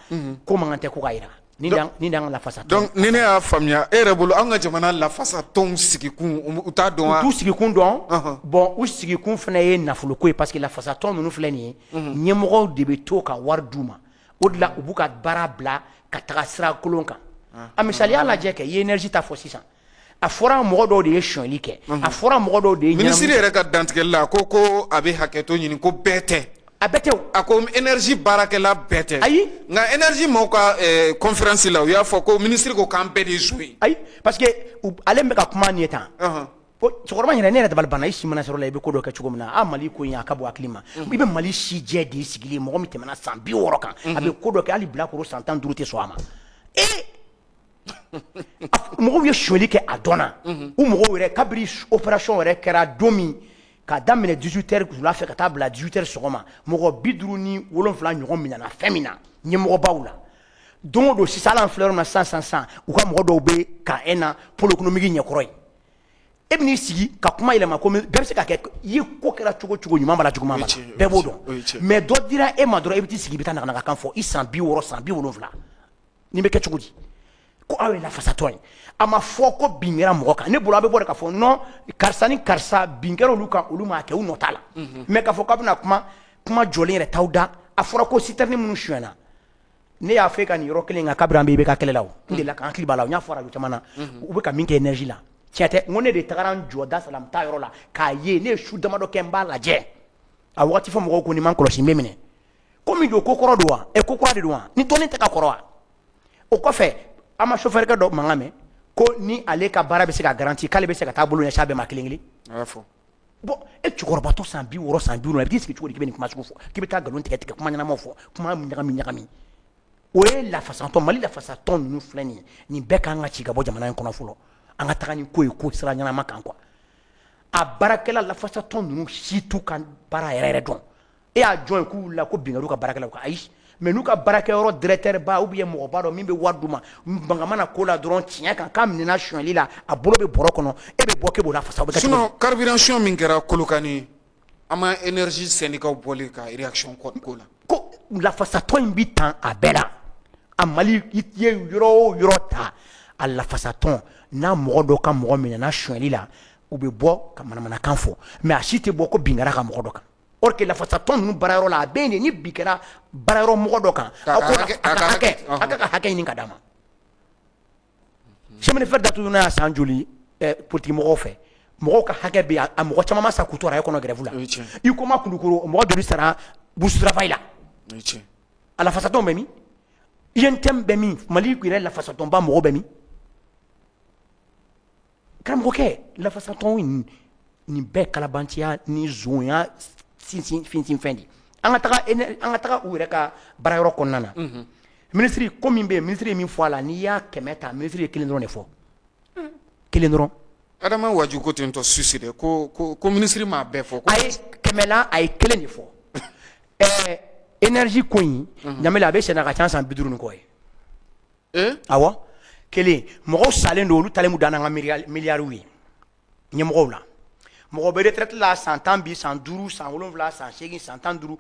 ko man kan tɛ ko ka yira ni d'an ka lafasa. Donc ni ne y'a faamuya, e yɛrɛ bolo, an ka jamana lafasatɔnw sigikun, u t'a dɔn wa? U t'u sigikun dɔn. Bon, u sigikun fana ye nafoloko ye, parce que lafasatɔn ninnu filɛ nin ye, ɲɛmɔgɔw de bɛ to ka wari d'u ma. O de la u b'u ka baara bila ka taga sira kolon kan. A misaliya lajɛ kɛ, i ye énergie ta fɔ sisan, a fɔra mɔgɔ dɔw de ye sonyali kɛ, a fɔra mɔgɔ dɔw de ye. Minisiri yɛrɛ ka dantigɛli la, ko a bɛ hakɛto ɲini, ko bɛɛ tɛ. A bɛɛ tɛ o. A ko énergie baarakɛla bɛɛ tɛ. Ayi. Nka énergie maaw ka conférence la, u y'a fɔ ko minisiri ko k'an bɛɛ de ye zon ye. Ayi, parce que ale bɛ ka kuma nin ye tan ko cɛkɔrɔba yɛrɛ, ne yɛrɛ dabali banna. I si mana sɔrɔ la, i bɛ ko dɔ kɛ cogo min na, a Mali ko in a ka bon hakili ma. I bɛ Mali si jɛ de sigilen, mɔgɔ min tɛmɛna san 60 kan, a bɛ ko dɔ kɛ, hali bilakoro san 15 tɛ sɔn a ma. Ee, mɔgɔw ye sonyali kɛ, a dɔnna u mɔgɔw yɛrɛ. Kabiri opération yɛrɛ kɛra don min, k'a daminɛ 18 heures wula fɛ ka taa bila 18 heures sɔgɔma, mɔgɔ 57 ɲɔgɔn minɛna fɛn min na ɲɛmɔgɔbaw la. Don o don sisan, hali an filɛ yɔrɔ min na sisan sisan sisan, u ka mɔgɔ dɔw bɛ ka e na pôle économique ɲɛkɔrɔ ye. E bɛ n'i sigi ka kuma yɛlɛma ko bɛɛ bɛ se ka kɛ i ye. Ko kɛra cogo cogo, ɲuman b'a la, juguman b'a la, bɛɛ b'o dɔn. Mais dɔ dira e ma dɔrɔn, e bɛ t'i sigi, i bɛ taa naganagakan fɔ. I san 60, san 70, nin bɛ kɛ cogo di ko aw ye lafasatɔ ye? A ma fɔ ko bin kɛra mɔgɔ kan. Ne bolo, a bɛ bɔ de k'a fɔ non, karisa ni karisa, bin kɛra olu kan, olu m'a kɛ, u nɔ t'a la. Mais k'a fɔ k'a bɛna kuma, kuma jɔlen yɛrɛ t'aw da. A fɔra ko citerne minnu sonyɛna, ne y'a fɔ e ka nin yɔrɔ kelen kan kabiri an bɛ IBK kɛlɛ la. O n delila ka n hakili b'a la, n y'a fɔ radio caman na, u bɛ ka min kɛ énergie la, tiɲɛ tɛ. N ko ne de tagara n jɔ Dasalam ta yɔrɔ la k'a ye, ne ye su damadɔ kɛ n b'a lajɛ. A wagati fɔ mɔgɔw ko ni ma kɔlɔsi, n bɛ minɛ. Ko min don, ko kɔrɔ don wa? Ɛ, ko kura de don wa? Ni dɔnni tɛ ka kɔrɔ wa? O kɔfɛ, an ma chauffeur kɛ dɔ mankan mɛn ko ni ale ka baara bɛ se ka garanti, k'ale bɛ se ka taa bolo ɲɛsin a bɛɛ ma kelen kelen. A y'a fɔ. Bon, e cɛkɔrɔbatɔ san 60, san 70, i bɛ t'i sigi cogo di k'i bɛ nin kuma sugu fɔ, k'i bɛ taa nkalon tigɛ tigɛ, kuma ɲɛnamaw fɔ, kuma ɲagami ɲagami? O ye lafasatɔn. Mali lafasatɔn ninnu filɛ nin ye, nin bɛɛ kan ka ci ka bɔ jamana in kɔnɔ fɔlɔ. An ka taga ni ko ye ko sira ɲɛnama kan quoi. A baarakɛla lafasatɔn ninnu si t'u ka baara yɛrɛ yɛrɛ dɔn. E y'a jɔn ye k'u wulila ko binkanni ka baarakɛlaw kan? Ayi, Mais n'u ka baarakɛyɔrɔ directeur ba ou bien mɔgɔba dɔ min bɛ wari d'u ma, mankan mana ko la dɔrɔn, tiɲɛ kan, k'a minɛna sonyali la, a bolo bɛ bɔrɔ kɔnɔ, e bɛ bɔ k'e b'o lafasa, o bɛ kɛ cogo di? Sinon carburant min kɛra Kolokani, an ma énergie syndicat bɔlen ka réaction ko la. Ko lafasatɔ in bi tan a bɛɛ la. A Mali, i ye yɔrɔ o yɔrɔ ta, a lafasatɔn n'a mɔgɔ dɔ ka mɔgɔ minɛna sonyali la, u bɛ bɔ ka manamanakan fɔ, mais a si tɛ bɔ ko bin kɛra ka mɔgɔ dɔ kan. Or que lafasatɔn ninnu baarayɔrɔ la, a bɛ yen de, ni bin kɛra baarayɔrɔ mɔgɔ dɔ kan, aw ko a ka hakɛ, a ka hakɛ ɲini ka d'a ma. Chemin de fer datugu n'a san joli politique mɔgɔw fɛ, mɔgɔw ka hakɛ bɛ yen. A mɔgɔ caman ma sa k'u to arajo kɔnɔ grève la. I ko ma Kulukoro, mɔgɔ joli sara bourse travail la? A lafasatɔn bɛ min? UNTM bɛ min? Mali yɛrɛ lafasatɔnba mɔgɔ bɛ min? Karamɔgɔkɛ, lafasatɔn nin bɛɛ kalabanciya ni zonya sinsin finsin fɛn de. An ka taga u yɛrɛ ka baarayɔrɔ kɔnɔna na. Minisiri ko min bɛ yen, minisiri ye min fɔ a la, n'i y'a 100 ta, minisiri ye kelen dɔrɔn de fɔ, kelen dɔrɔn. Adama Waju ko ten tɔ Suisse dɛ, ko minisiri m'a bɛɛ fɔ. A ye 100 la, a ye kelen de fɔ. Énergie ko in, Ɲamele, a bɛ senna ka ca san 50 ni kɔ ye. Awɔ, kelen. Mɔgɔw salen don, olu talen b'u dan n'an ka miliyariw ye ɲɛmɔgɔw la. Mɔgɔ bɛ retraite la san 10 bi, san 5, san 7, san 8, san 15,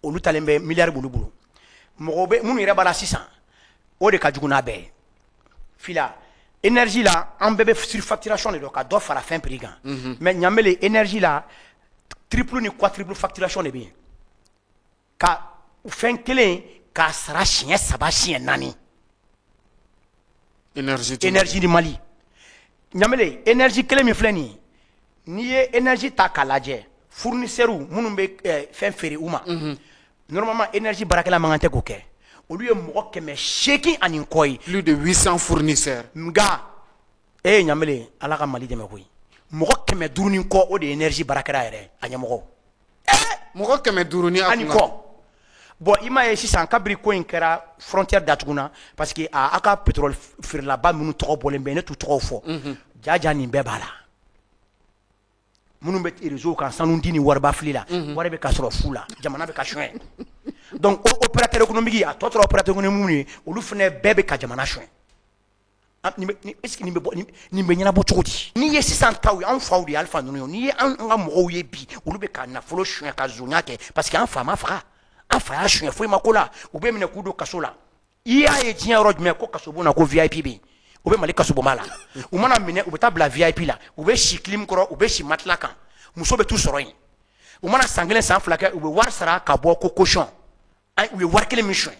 olu talen bɛ miliyari b'olu bolo. Mɔgɔw bɛ minnu yɛrɛ b'a la sisan, o de ka jugu n'a bɛɛ ye. Fila énergie la, an bɛɛ bɛ surfacturation de dɔn, ka dɔ fara fɛn prix kan. Mais Ɲamele, énergie la, triple ni quadruple facturation de bɛ yen, ka fɛn kelen k'a sara siɲɛ saba, siɲɛ naani. Énergie. Énergie di Mali, Ɲamele, énergie kelen min filɛ nin ye, n'i ye énergie ta k'a lajɛ, fournisseurs minnu bɛ fɛn feere u ma, normalement énergie baarakɛla man kan tɛ k'o kɛ. Olu ye mɔgɔ 800 ani kɔ ye. Plus de 800 fournisseurs. Nka e ye Ɲamele, Ala ka Mali dɛmɛ koyi, mɔgɔ 500 ni kɔ, o de ye énergie baarakɛla yɛrɛ a ɲɛmɔgɔ. Mɔgɔ 500 ni ani kɔ. Bon, i m'a ye sisan, kabiri ko in kɛra, frontière datuguna, parce que a ka pétrole feerelaba minnu tɔgɔ bɔlen bɛ, ne t'u tɔgɔw fɔ jaja, nin bɛɛ b'a la, minnu bɛ réseau kan, sanu di ni wariba fili la, wari bɛ ka sɔrɔ fu la, jamana bɛ ka suɲɛ. Donc opérateur économique, a tɔ tora opérateur économique minnu ye, olu fana bɛɛ bɛ ka jamana suɲɛ. Est ce que nin bɛ bɔ, nin bɛ ɲɛnabɔ cogo di? N'i ye sisan taw ye, anw faw de ye Alifa ninnu ye. N'i ye an ka mɔgɔw ye bi, olu bɛ ka nafolo suɲɛ ka zonya kɛ, parce que an fa ma faga, an fa y'a suɲɛ, foyi ma ko la, u bɛ minɛ k'u don kaso la. I y'a ye diɲɛ yɔrɔ jumɛn ko kasobon na ko VIP bɛ yen? U bɛ Mali kasobonba la, u mana minɛ, u bɛ taa bila VIP la, u bɛ si clim kɔrɔ, u bɛ si matelas kan, muso bɛ t'u sɔrɔ yen. U mana san kelen, san 2 kɛ, u bɛ wari sara ka bɔ ko caution. U ye wari kelen min suɲɛ,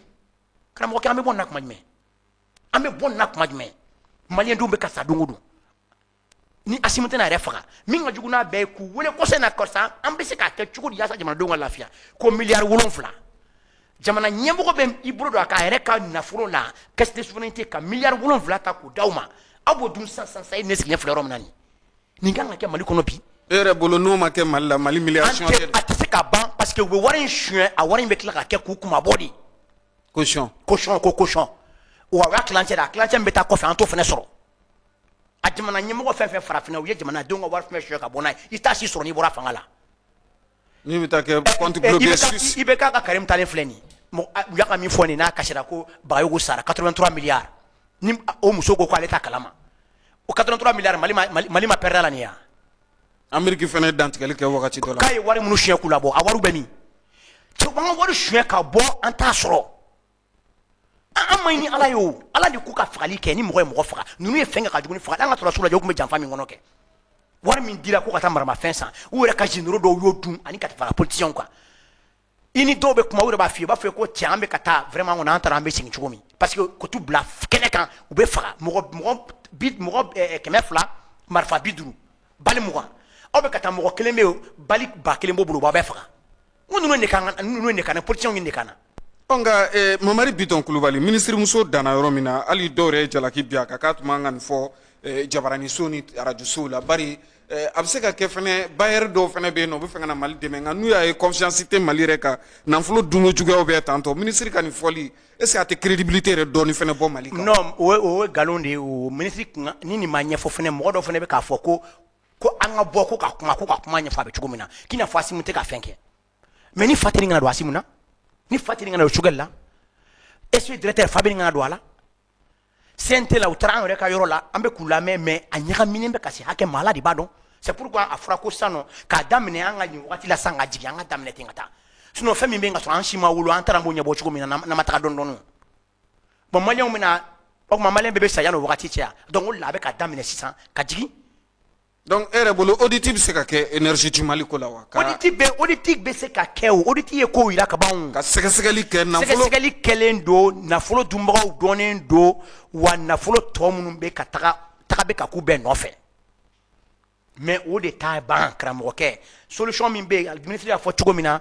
karamɔgɔkɛ, an bɛ bɔ nin na kuma jumɛn? An bɛ bɔ nin na kuma jumɛn? Maliyɛndenw bɛ ka sa don o don. Ni Asimi tɛna yɛrɛ faga, min ka jugu n'a bɛɛ ye, k'u wele kɔsɛ na, karisa, an bɛ se k'a kɛ cogo di yaasa jamanadenw ka lafiya? Ko miliyari 7. Jamana ɲɛmɔgɔ bɛ i bolo don a k'a yɛrɛ ka nafolo la, caisse de souveraineté, ka miliyari 7 ta k'o d'aw ma, aw b'o dun sisan sisan sisan. E ne sigilen filɛ yɔrɔ min na nin, nin kan ka kɛ Mali kɔnɔ bi. E yɛrɛ bolo, n'o ma kɛ Mali la, Mali miliyari tɛ. A tɛ se ka ban, parce que u bɛ wari in suɲɛ, a wari in bɛ tila ka kɛ k'u kunmabɔ de. Caution. Caution, ko caution wa, o y'a tilancɛ de, a tilancɛ min bɛ taa kɔfɛ, an t'o fana sɔrɔ. A jamana ɲɛmɔgɔ fɛn fɛn farafinna, u ye jamanadenw ka wari fɛn suɲɛ ka bɔ n'a ye, i t'a si sɔrɔ n'i bɔra fanga la. N'i bɛ taa kɛ compte bloqué Suisse. I bɛ k'a ka Karim talen filɛ nin ye, u y'a ka min fɔ nin n'a kasira ko Bagayogo sara 83 milliards, ni o muso ko k'ale t'a kalama, o 83 milliards, Mali ma perdre la nin ya. Amérique fana ye dantigɛli kɛ wagati dɔ la. K'a ye wari minnu suɲɛ k'u labɔ, a wariw bɛ min? Cɛ, an ka wari suɲɛ ka bɔ, an t'a sɔrɔ. An ma ɲi ni Ala ye. O Ala de ko ka fagali kɛ, ni mɔgɔ ye mɔgɔ faga, ninnu ye fɛn kɛ ka jugu ni fagali. An ka sɔrɔdasiw lajɛ, u tun bɛ janfa min kɔnɔ kɛ, wari min dira ko ka taa maramafɛn san, u yɛrɛ ka généraux dɔw y'o dun ani ka fara politiciens kan. I ni dɔw bɛ kuma, u yɛrɛ b'a f'i ye, u b'a fɔ ko cɛ, an bɛ ka taa vraiment kɔni, an taara, an bɛ segin cogo min? Parce que ko t'u bila kɛnɛ kan, u bɛ faga mɔgɔ bi mɔgɔ 200, marifa 50, bali 20, aw bɛ ka taa, mɔgɔ kelen bɛ yen, bali 1000 b'o bolo, u b'aw bɛɛ faga. N ko ninnu de kan, ninnu de kan, politiciens de kan na. Ɔ nka Mamari Bitɔn Kulubali, minisirimuso danna yɔrɔ min na, hali dɔw yɛrɛ ye jalaki bi a kan k'a tun man ka nin fɔ jabaraninso ni arajosow la, bari a bɛ se ka kɛ fɛnɛ bailleur dɔw fɛnɛ bɛ yen nɔ, u bɛ fɛ ka na Mali dɛmɛ, nka n'u y'a ye confiance tɛ Mali yɛrɛ kan, nafolo dunko juguyaw bɛ tantɔ, minisiri ka nin fɔli, est ce que a tɛ crédibilité yɛrɛ dɔɔni fɛnɛ bɔ Mali kan? Non, o ye nkalon de ye. O minisiri kun ni nin ma ɲɛfɔ fɛnɛ, mɔgɔ dɔw fɛnɛ bɛ k'a fɔ ko an ka bɔ ko ka kuma ɲɛfɔ a bɛ cogo min na, k'i n'a fɔ Asimu tɛ ka fɛn kɛ. Mais ni fa tɛ nin kana don Asimu na, ni fa tɛ nin kana don Choguel la. SE directeur fa bɛ ɲini ka na don a la. CNT la, u taara an yɛrɛ ka yɔrɔ la, an bɛ k'u lamɛn, mais a ɲagaminen bɛ ka se hakɛ ma, Ala de b'a dɔn. C'est pourquoi a fɔra ko sisan nɔ k'a daminɛ an ka nin wagati la sisan ka jigin, an ka daminɛ ten ka taa. Sinon fɛn min bɛ yen ka sɔrɔ an si ma wolo, an taara an b'o ɲɛbɔ cogo min na n'an ma taga dɔɔni dɔɔni. Bon, maliyɛnw bɛna o tuma maliyɛn bɛɛ bɛ sa yanni o wagati cɛ yan. Donc o de la a bɛ ka daminɛ sisan ka jigin. Donc e yɛrɛ bolo, audit bɛ se ka kɛ énergie du Mali ko la wa? Audit bɛ se ka kɛ o. Audit ye kow yira ka ban o. Ka sɛgɛsɛgɛli kɛ nafolo. Sɛgɛsɛgɛli kɛlen don, nafolo dunbagaw dɔnnen don, wa nafolo tɔ minnu bɛ ka taga, taga bɛ ka k'u bɛɛ nɔfɛ. Mais o de t'a ban, karamɔgɔkɛ. Solution min bɛ yen, ministre y'a fɔ cogo min na,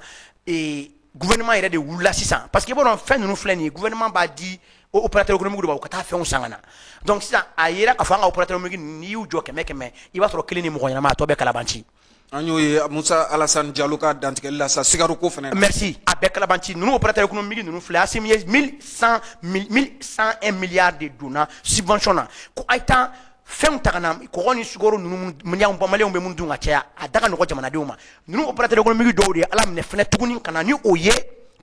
gouvernement yɛrɛ de wulila sisan, parce que i b'a dɔn fɛn ninnu filɛ nin ye, gouvernement b'a di opérateur économique de ma, u ka taa fɛnw san ka na. Donc sisan a yera k'a fɔ an ka opérateur économique, n'i y'u jɔ kɛmɛ kɛmɛ, i b'a sɔrɔ kelen ni mɔgɔ ɲɛnama, a tɔ bɛɛ kalabanci. An y'o ye Musa Alasani Jalo ka dantigɛli la sa Sikaro ko fana na. Merci, a bɛɛ kalabanci. Ninnu opérateur économique ninnu filɛ, Asimi ye 1100 1101 milliards de donna subvention na ko a ye taa fɛnw ta ka na, kɔgɔ ni sukaro ninnu, maliyɛnw bɛ mun dun ka caya, a da ka nɔgɔ jamanadenw ma. Ninnu opérateur économique dɔw de ye Ala minɛ fɛnɛ tuguni ka na ni o ye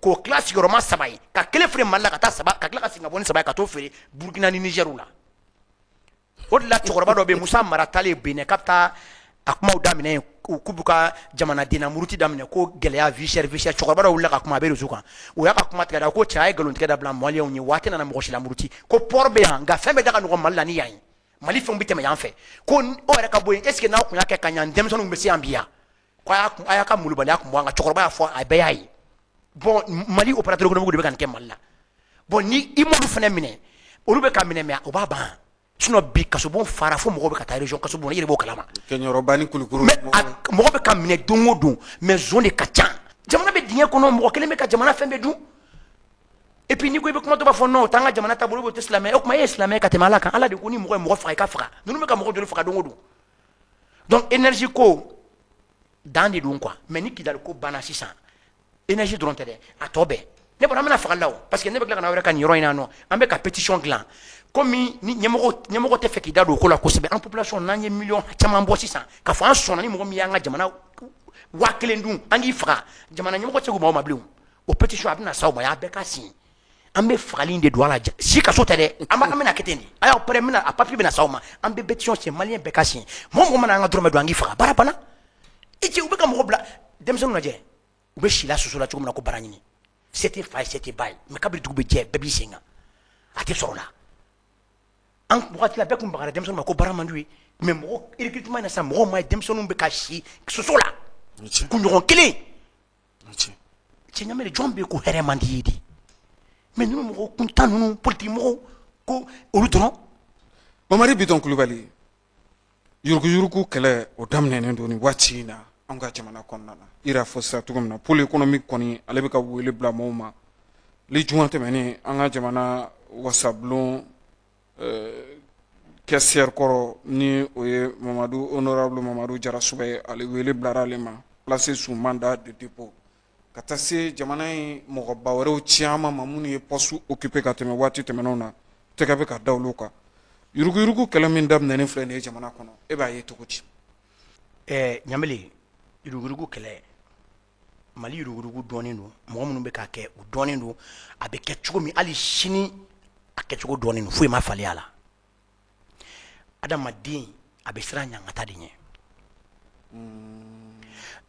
k'o tila sigiyɔrɔma saba ye, ka kelen feere Mali la, ka taa saba, ka tila ka segin ka bɔ ni saba ye ka t'o feere Burukina ni Nizɛriw la. O de la cɛkɔrɔba dɔ bɛ yen, Musa Mara taalen Benin k'a bɛ taa a kumaw daminɛ yen, k'u b'u ka jamanaden na muruti daminɛ ko gɛlɛya, vie chère, vie chère. Cɛkɔrɔba dɔ wulila ka kuma, a bɛ réseau kan, o y'a ka kuma tigɛ da ko cɛ, a ye nkalon tigɛ dabila maliyɛnw ye, waati nana mɔgɔ si la muruti ko port bɛ yan, nka fɛn bɛɛ da ka nɔgɔn Mali la ni yan ye, Mali fɛnw bɛ tɛmɛ yan fɛ, ko o yɛrɛ ka bɔ yen. Est ce que n'aw kun y'a kɛ ka ɲa, denmisɛnninw bɛ se yan bi yan? Ko a y'a ka molobaliya kun bɔ an kan. Cɛkɔrɔba y'a fɔ, a bɛɛ y'a ye. Bon, Mali opérateur économique de bɛ ka nin kɛ Mali la. Bon, ni i m'olu fana minɛ, olu bɛ ka minɛ, mais o b'a ban. Sinon bi kasobon fara fo mɔgɔw bɛ ka taa région kasobon, i yɛrɛ b'o kalama. Kɛɲɔrɔba ni Kulukoro. Mais mɔgɔ bɛ ka minɛ don o don, mais zon de ka ca. Jamana bɛ dingɛ kɔnɔ, mɔgɔ kelen bɛ ka jamana fɛn bɛɛ dun. Et puis n'i ko i bɛ kuma, dɔ b'a fɔ non, o t'an ka jamana taabolo, o tɛ silamɛ. O tuma e ye silamɛ ka tɛmɛ Ala kan? Ala de ko ni mɔgɔ ye mɔgɔ faga, i ka faga. Ninnu bɛ ka mɔgɔ joli faga don o don? Donc énergie ko dan de don quoi. Mais ni Kidali ko banna sisan, énergie dɔrɔn tɛ dɛ, a tɔ bɛɛ ne bɔra, an bɛna fagali la o, parce que ne bɛ tila ka na aw yɛrɛ ka nin yɔrɔ in na nɔ, an bɛ ka pétition dilan. Komi ni ɲɛmɔgɔ tɛ fɛ k'i da don o ko la kosɛbɛ, an population n'an ye miliyɔn caman bɔ sisan k'a fɔ an sɔnna ni mɔgɔ min y'an ka jamana 1000 dun, an k'i faga, jamana ɲɛmɔgɔ tɛ se k'u maaw ma bilen. O pétition a bɛna s'aw ma, a bɛɛ ka signer. An bɛ fagali de don a la, si kaso tɛ dɛ, an bɛna kɛ ten de. A y'aw prêt, n bɛna a papier bɛna s'aw ma. An bɛ pétition signer, maliyɛn bɛɛ ka signer. Mɔgɔ mɔgɔ mana an ka dɔrɔmɛ dun, an k'i faga, baara banna. I cɛ, u bɛ ka mɔgɔ bila, denmisɛnninw lajɛ, u bɛ si la soso la cogo min na ko baara ɲini, se tɛ fa ye, se tɛ ba ye, mais kabini dugu bɛ jɛ, bɛɛ b'i sen kan, a tɛ sɔrɔ o la. An wagati la, bɛɛ kun bagara denmisɛnninw ma ko baara man d'u ye, mais mɔgɔ recrutement in na sisan, mɔgɔw ma ye, denmisɛnninw bɛ ka si soso la kunɲɔgɔn kelen. Cɛ ɲamɛ, jɔn bɛ yen ko hɛrɛ man di ye de? Mais ninnu mɔgɔ kuntan ninnu, politique mɔgɔw ko olu dɔrɔn. Mamari Bitɔn Kulubali, yuruguyurugu kɛlɛ o daminɛnen don nin waati in na an ka jamana kɔnɔna na. I yɛrɛ fɔ sisan cogo min na, pôle économique kɔni, ale bɛ ka wele bila maaw ma. Li juma tɛmɛnen, an ka jamana wasabulon caissière kɔrɔ, ni o ye Mamadu, honorable Mamadu Jarasuba ye, ale wele bilara ale ma, placé sous mandat de dépôt, ka taa se jamana in mɔgɔba wɛrɛw caman ma minnu ye poste occupé ka tɛmɛ waati tɛmɛnenw na, tɛgɛ bɛ ka da olu kan. Yuruguyurugu kɛlɛ min daminɛnen filɛ nin ye jamana kɔnɔ, e b'a ye cogo di? Ɲamele, yuruguyurugu kɛlɛ, Mali yuruguyurugu dɔnnen don, mɔgɔ minnu bɛ k'a kɛ, u dɔnnen don, a bɛ kɛ cogo min hali sini, a kɛcogo dɔnnen don, foyi ma falen a la. Adamaden a bɛ siran ɲangata de ɲɛ.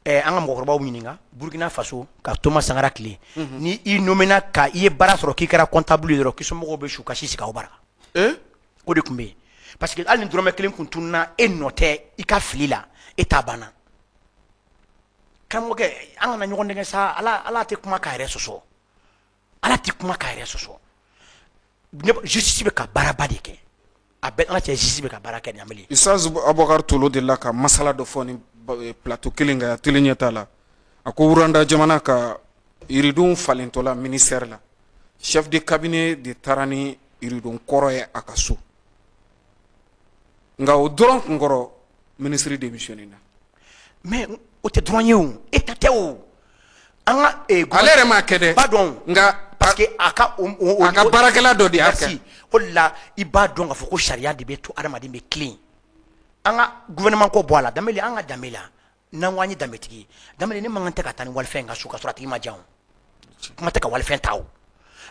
An ka mɔgɔkɔrɔbaw ɲininka, Burukina Faso ka Thomas Sankara tile, ni i nommé ka i ye baara sɔrɔ, k'i kɛra comptable ye dɔrɔn, k'i somɔgɔw bɛ su kasi sigi aw bara. O de tun bɛ yen, parce que hali ni dɔrɔmɛ kelen kun tununa, e nɔ tɛ, i ka fili la, e ta banna. Karamɔgɔkɛ, an kana ɲɔgɔn nɛgɛ sa. Ala, Ala tɛ kuma k'a yɛrɛ sɔsɔ, Ala tɛ kuma k'a yɛrɛ sɔsɔ. Justice bɛ ka baaraba de kɛ, a bɛɛ ala cɛ, justice bɛ ka baara kɛ, Ɲamele. Isaz Abubakar Tolo de la ka masala dɔ fɔ ni plateau kelen kan yan, télé ɲɛ t'a la. A ko Rwanda jamana ka yiridenw falentɔla ministère la, chef de cabinet de taara ni yiriden kɔrɔ ye a ka so, nka o dɔrɔn kunkɔrɔ, ministre démissionné na. Mais o tɛ dɔrɔn ye o, État tɛ o, an ka Ale yɛrɛ m'a kɛ dɛ. B'a dɔn. Nka parce que a ka o a ka baarakɛla dɔ de y'a kɛ. Merci. O de la i b'a dɔn k'a fɔ ko sariya de bɛ to adamaden bɛ tilen. An ka gouvernement ko bɔ a la, Danbele, an ka danbe la, n'an ko an ye danbetigi ye, Danbele, ne man kan tɛ ka taa ni walifɛn in ka so ka sɔrɔ a tigi ma diya o, kuma tɛ ka walifɛn ta o.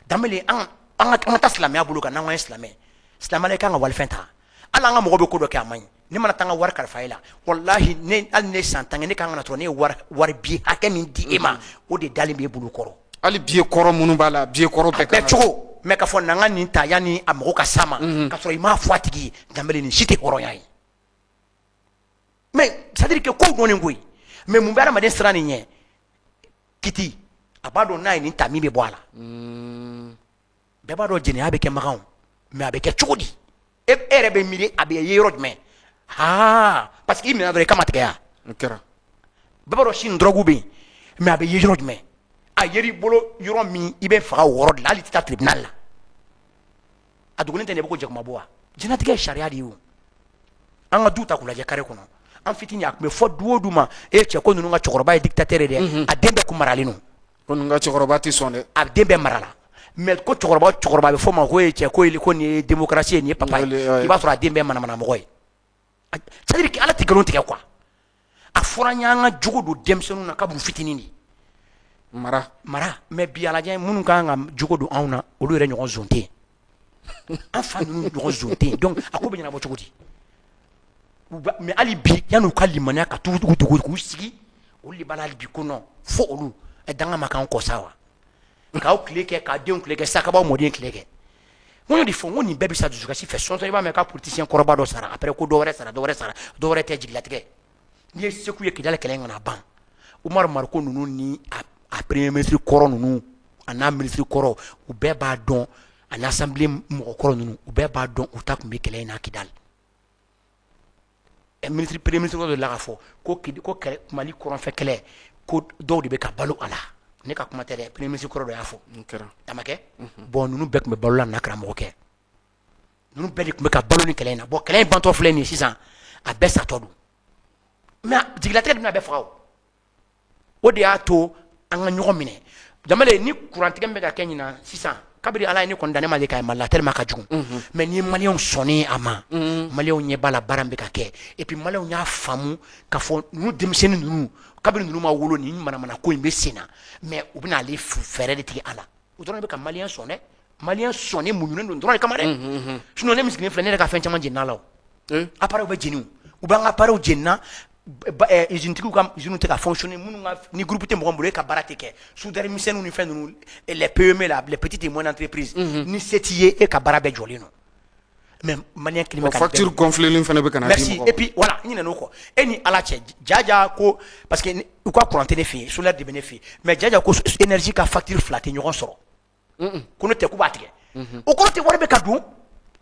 Danbele, an An ka taa silamɛya bolo kan, n'an ko an ye silamɛ, silamɛya i kan ka walifɛn ta. Hali an ka mɔgɔ bɛ ko dɔ kɛ, a man ɲi. Ne mana taa n ka wari kalifa e la, walahi, ne hali ne san 10 kɛ, ne kan ka na sɔrɔ ne ye wari billet hakɛ min di e ma, o de dalen b'e bolo kɔrɔ. Hali billet kɔrɔ minnu b'a la, billet kɔrɔ bɛɛ kan cogo mais k'a fɔ na n ka nin ta yanni a mago ka s'a ma, k'a sɔrɔ i m'a fɔ a tigi ye, Danbele, nin si tɛ hɔrɔnya ye. Mais c'est à dire que kow dɔnnen koyi, mais mun bɛ adamaden siran nin ɲɛ? Kiti a b'a dɔn n'a ye nin ta, min bɛ bɔ a la. Bɛɛ b'a dɔn jɛnɛya bɛ kɛ magan, mais a bɛ kɛ cogo di? E yɛrɛ bɛ miiri a bɛ ye yɔrɔ jumɛn? Aa, parce que i minɛ dɔrɔn i kama tigɛ yan. Kɛra. Bɛɛ b'a dɔn sini drogue bɛ yen, mais a bɛ ye yɔrɔ jumɛn? A yer'i bolo yɔrɔ min, i bɛ faga o yɔrɔ de la, hali i tɛ taa tribunal la. A dogolen tɛ, nin bɛ ko jakuma bɔ wa? Diɲɛlatigɛ ye sariya de ye o. An ka du ta k'u lajɛ carré kɔnɔ, an fitinin, a tun bɛ fɔ du o du ma: e cɛ, ko ninnu ka cɛkɔrɔba ye dictateur ye dɛ, a den bɛɛ kun maralen don. Ko ninnu ka cɛkɔrɔba tɛ sɔn dɛ. A den bɛɛ marala. Mais ko cɛkɔrɔba o cɛkɔrɔba, a bɛ fɔ o ma ko e cɛ, ko nin ye démocratie ye, nin ye papa ye, i b'a sɔrɔ a den bɛɛ manamanamɔgɔ ye. C'est à dire que Ala tɛ nkalon tigɛ quoi. A fɔra an ye an ka jogo don denmisɛnninw na kabini fitinin de. Mara. Mara. Mais bi, a lajɛ, minnu kan ka jogo don anw na, olu yɛrɛ ɲɔgɔn zon tɛ yen. An fa ninnu ɲɔgɔn zon tɛ yen. Donc a ko bɛ ɲɛnabɔ cogo di? Mais hali bi, yan'u ka limaniya ka t'u dogo k'u sigi, olu de b'a la hali bi ko non, fo olu danga ma k'an kɔ sa wa, k'aw tile kɛ, k'a denw tile kɛ sa, k'aw mɔden tile kɛ. N ko y'o de fɔ, n ko nin bɛɛ bɛ sa dusukasi fɛ. Sɔnsɔn, i b'a mɛn ka politicien kɔrɔba dɔ sara, après ko dɔ wɛrɛ sara, dɔ wɛrɛ sara, dɔ wɛrɛ tɛ jigilatigɛ. N'i ye Segu ye Kidali kɛlɛ in kana ban, Umaru Mariko ninnu ni a premier ministre kɔrɔ ninnu, a n'a ministre kɔrɔ, u bɛɛ b'a dɔn, a ni assemblée mɔgɔ kɔrɔ ninnu, u bɛɛ b'a dɔn u ta tun bɛ kɛlɛ in na Kidali. Ministre, premier ministre dɔ de la k'a fɔ ko kɛlɛ Mali kɔrɔnfɛ kɛlɛ, ko dɔw de bɛ ka balo a la. Ne ka kuma tɛ dɛ, premier ministre kɔrɔ dɔ y'a fɔ. A ma kɛ bon, ninnu bɛɛ tun bɛ balo la na karamɔgɔ kɛ, ninnu bɛɛ de tun bɛ ka balo ni kɛlɛ in na. Bon, kɛlɛ in bantɔ filɛ nin ye sisan, a bɛɛ satɔ don. Mais jigilatigɛ de bɛna bɛɛ faga. O de y'a to an ka ɲɔgɔn minɛ. Danbele, ni kurantigɛ min bɛ ka kɛ ɲinan sisan, kabini Ala ye ne kɔni dan, ne ma deli k'a ye Mali la tellement ka jugu. Mais ni Maliyɛnw sɔnnen a ma, Maliyɛnw ɲɛ b'a la baara min bɛ ka kɛ, et puis Maliyɛnw y'a faamu k'a fɔ ninnu denmisɛnnin ninnu, kabini ninnu ma wolo, nin manamana ko in bɛ sen na, mais u bɛna ale fɛɛrɛ de tigɛ a la. O dɔrɔn de bɛ ka Maliyɛn sɔn dɛ. Maliyɛn sɔnnen muɲunen don dɔrɔn de kama dɛ. Sinon ne min sigilen filɛ, ne yɛrɛ ka fɛn caman jenina la. O appareil bɛ jeni, u b'an ka appareil jenina, usine tigiw ka usine tɛ ka fonctionner, minnu ka ni groupe tɛ mɔgɔ min bolo, e ka baara tɛ kɛ, soudeur misɛnninw ni fɛn ninnu, les PME là, les petites et moyennes entreprises, ni se t'i ye, e ka baara bɛɛ jɔlen don. Mais Maliyɛn kelen bɛ ka facture gonflée fana bɛ ka na di. Merci. Et puis voilà, n ɲinɛn'o kɔ. E ni Ala cɛ, jaja ko parce que u ka courant tɛ ne fɛ yen, solaire de bɛ ne fɛ yen, mais jaja ko énergie ka facture fila tɛ ɲɔgɔn sɔrɔ, ko n'o tɛ k'u b'a tigɛ. O kɔrɔ tɛ wari bɛ ka don,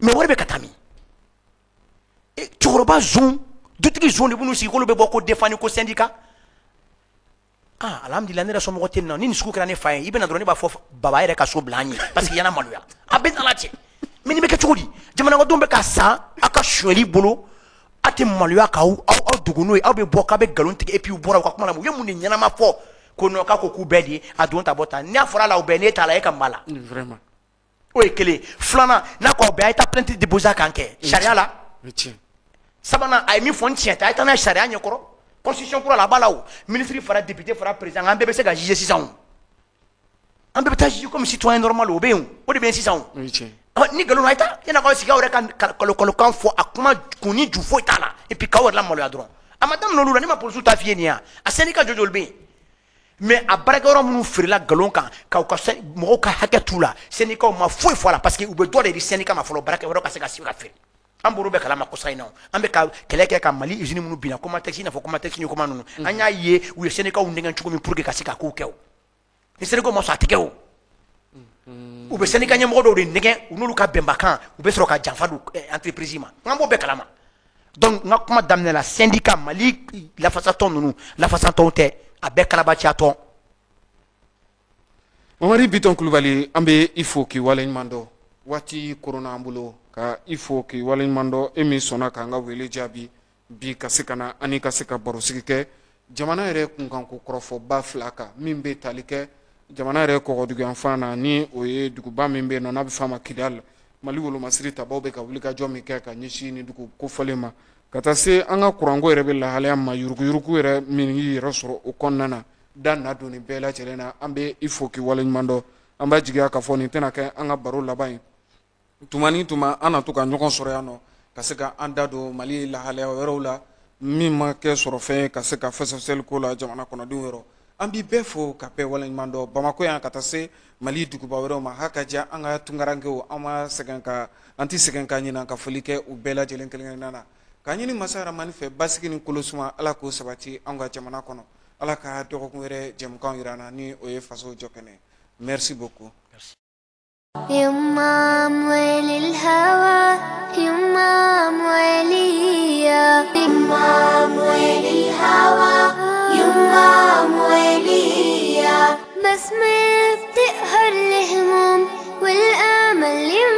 mais wari bɛ ka taa min? Cɛkɔrɔba zon, dutigi zon de b'u sigi k'olu bɛ bɔ ko défendre, ko syndicat. Ah, alhamdulilah, ne yɛrɛ somɔgɔ tɛ nin na. Ni nin sugu kɛra ne fa ye, i bɛ na dɔrɔn, ne b'a fɔ baba yɛrɛ ka so bila an ye, parce que yana maloya a bɛ Ala cɛ. Mais nin bɛ kɛ cogo di? Jamanadenw bɛ ka sa aw ka sonyɛli bolo, a tɛ maloya k'aw aw dogo n'o ye. Aw bɛ bɔ k'aw bɛ nkalon tigɛ, et puis u bɔra u ka kuma la, u ye mun de ɲɛnama fɔ? Ko non, k'a ko k'u bɛɛ de a don ta bɔ tan. N'a fɔra la, o bɛɛ n'e t'a la, e ka ma la. Vraiment. O ye kelen. Filanan, n'a ko aw bɛɛ, a ye taa plainte déposer a kan kɛ sariya la. Sabanan, a ye min fɔ n tiɲɛ tɛ, a ye taa n'a ye sariya ɲɛkɔrɔ. Constitution kura la, a b'a la. O ministre fara député fara président, an bɛɛ bɛ se ka juger sisan. O an bɛɛ bɛ taa juger comme citoyen normal. O bɛ yen, o de bɛ yen sisan. O ni nkalon, a ye taa yanni k'aw sigi aw yɛrɛ ka kalokalokan fɔ, a kuma kun ni ju foyi t'a la, et puis k'aw yɛrɛ lamaloya dɔrɔn. A ma daminɛ olu la. Ne ma polisiw ta f'i ye nin ye, a syndicat jɔjɔli bɛ yen, mais a baarakɛyɔrɔ minnu feerela nkalon kan, k'aw ka mɔgɔw ka hakɛ t'u la, syndicats ma foyi fɔ a la, parce que u bɛ dɔ de di syndicat ma fɔlɔ, baarakɛyɔrɔ ka se ka sigi ka feere. An bɔr'o bɛɛ kalama kɔsa in na. An bɛ ka kɛlɛ kɛ ka Mali usine minnu binna, Comatex, i n'a fɔ Comatex ni Coma ninnu, an y'a ye u ye syndicats nɛgɛn cogo min pour que ka se ka kow kɛ. O ni syndicats ma sɔn, a tɛ kɛ. O u bɛ syndicat ɲɛmɔgɔ dɔw de nɛgɛn, u n'olu ka bɛnbakan, u bɛ sɔrɔ ka janfa don entreprise ma. An b'o bɛɛ kalama. Donc n ka kuma daminɛ la, syndicat Mali lafasatɔn ninnu, lafasatɔnw tɛ, a bɛɛ kalabaciya tɔn. Mamari Bitɔn Kulubali, an bɛ i fo k'i waleɲuman dɔn. Waati koronna an bolo ka i fo k'i waleɲuman dɔn, e min sɔnna k'an ka wele jaabi bi ka se ka na ani ka se ka barosigi kɛ jamana yɛrɛ kunkanko kɔrɔfɔba fila kan, min bɛ tali kɛ jamana yɛrɛ kɔgɔduguyanfan na, ni o ye duguba min bɛ yen nɔ n'a bɛ f'a ma Kidali. Mali wolomasiri tabaw bɛ ka wulikajɔ min kɛ ka ɲɛsin ni dugu kofɔlen ma, ka taa se an ka kuranko yɛrɛ bɛ lahalaya ma, yuruguyurugu yɛrɛ min y'i yɛrɛ sɔrɔ o kɔnɔna na, da na don nin bɛɛ lajɛlen na. An bɛ i fo k'i waleɲuman dɔn. An b'a jigiya k'a fɔ nin tɛna kɛ an ka baro laban ye. Tuma ni tuma an na to ka ɲɔgɔn sɔrɔ yan nɔ ka se ka an da don Mali lahalaya wɛrɛw la min ma kɛ sɔrɔfɛn ye ka se ka fɛsɛfɛsɛli ko la jamana kɔnɔdenw yɔrɔ. An b'i bɛɛ fo ka bɛɛ waleɲuman dɔn Bamakɔ yan ka taa se Mali duguba wɛrɛw ma. Ha ka diya an ka tunkarankew, an ma sɛgɛn ka an tɛ sɛgɛn ka ɲinan ka foli kɛ u bɛɛ lajɛlen kelen-kelenna na. K'a ɲini masa Ramani fɛ basigi ni kolosuma Ala k'o sabati an ka jamana kɔnɔ. Ala ka dɔgɔkun wɛrɛ jɛmukan jira an na ni o ye faso jɔ kɛnɛ. Merci beaucoup. يما أموال الهوى، يما أمواليا، يما أموال الهوى، يما أمواليا. بسمة بتقهر الهموم والآمل.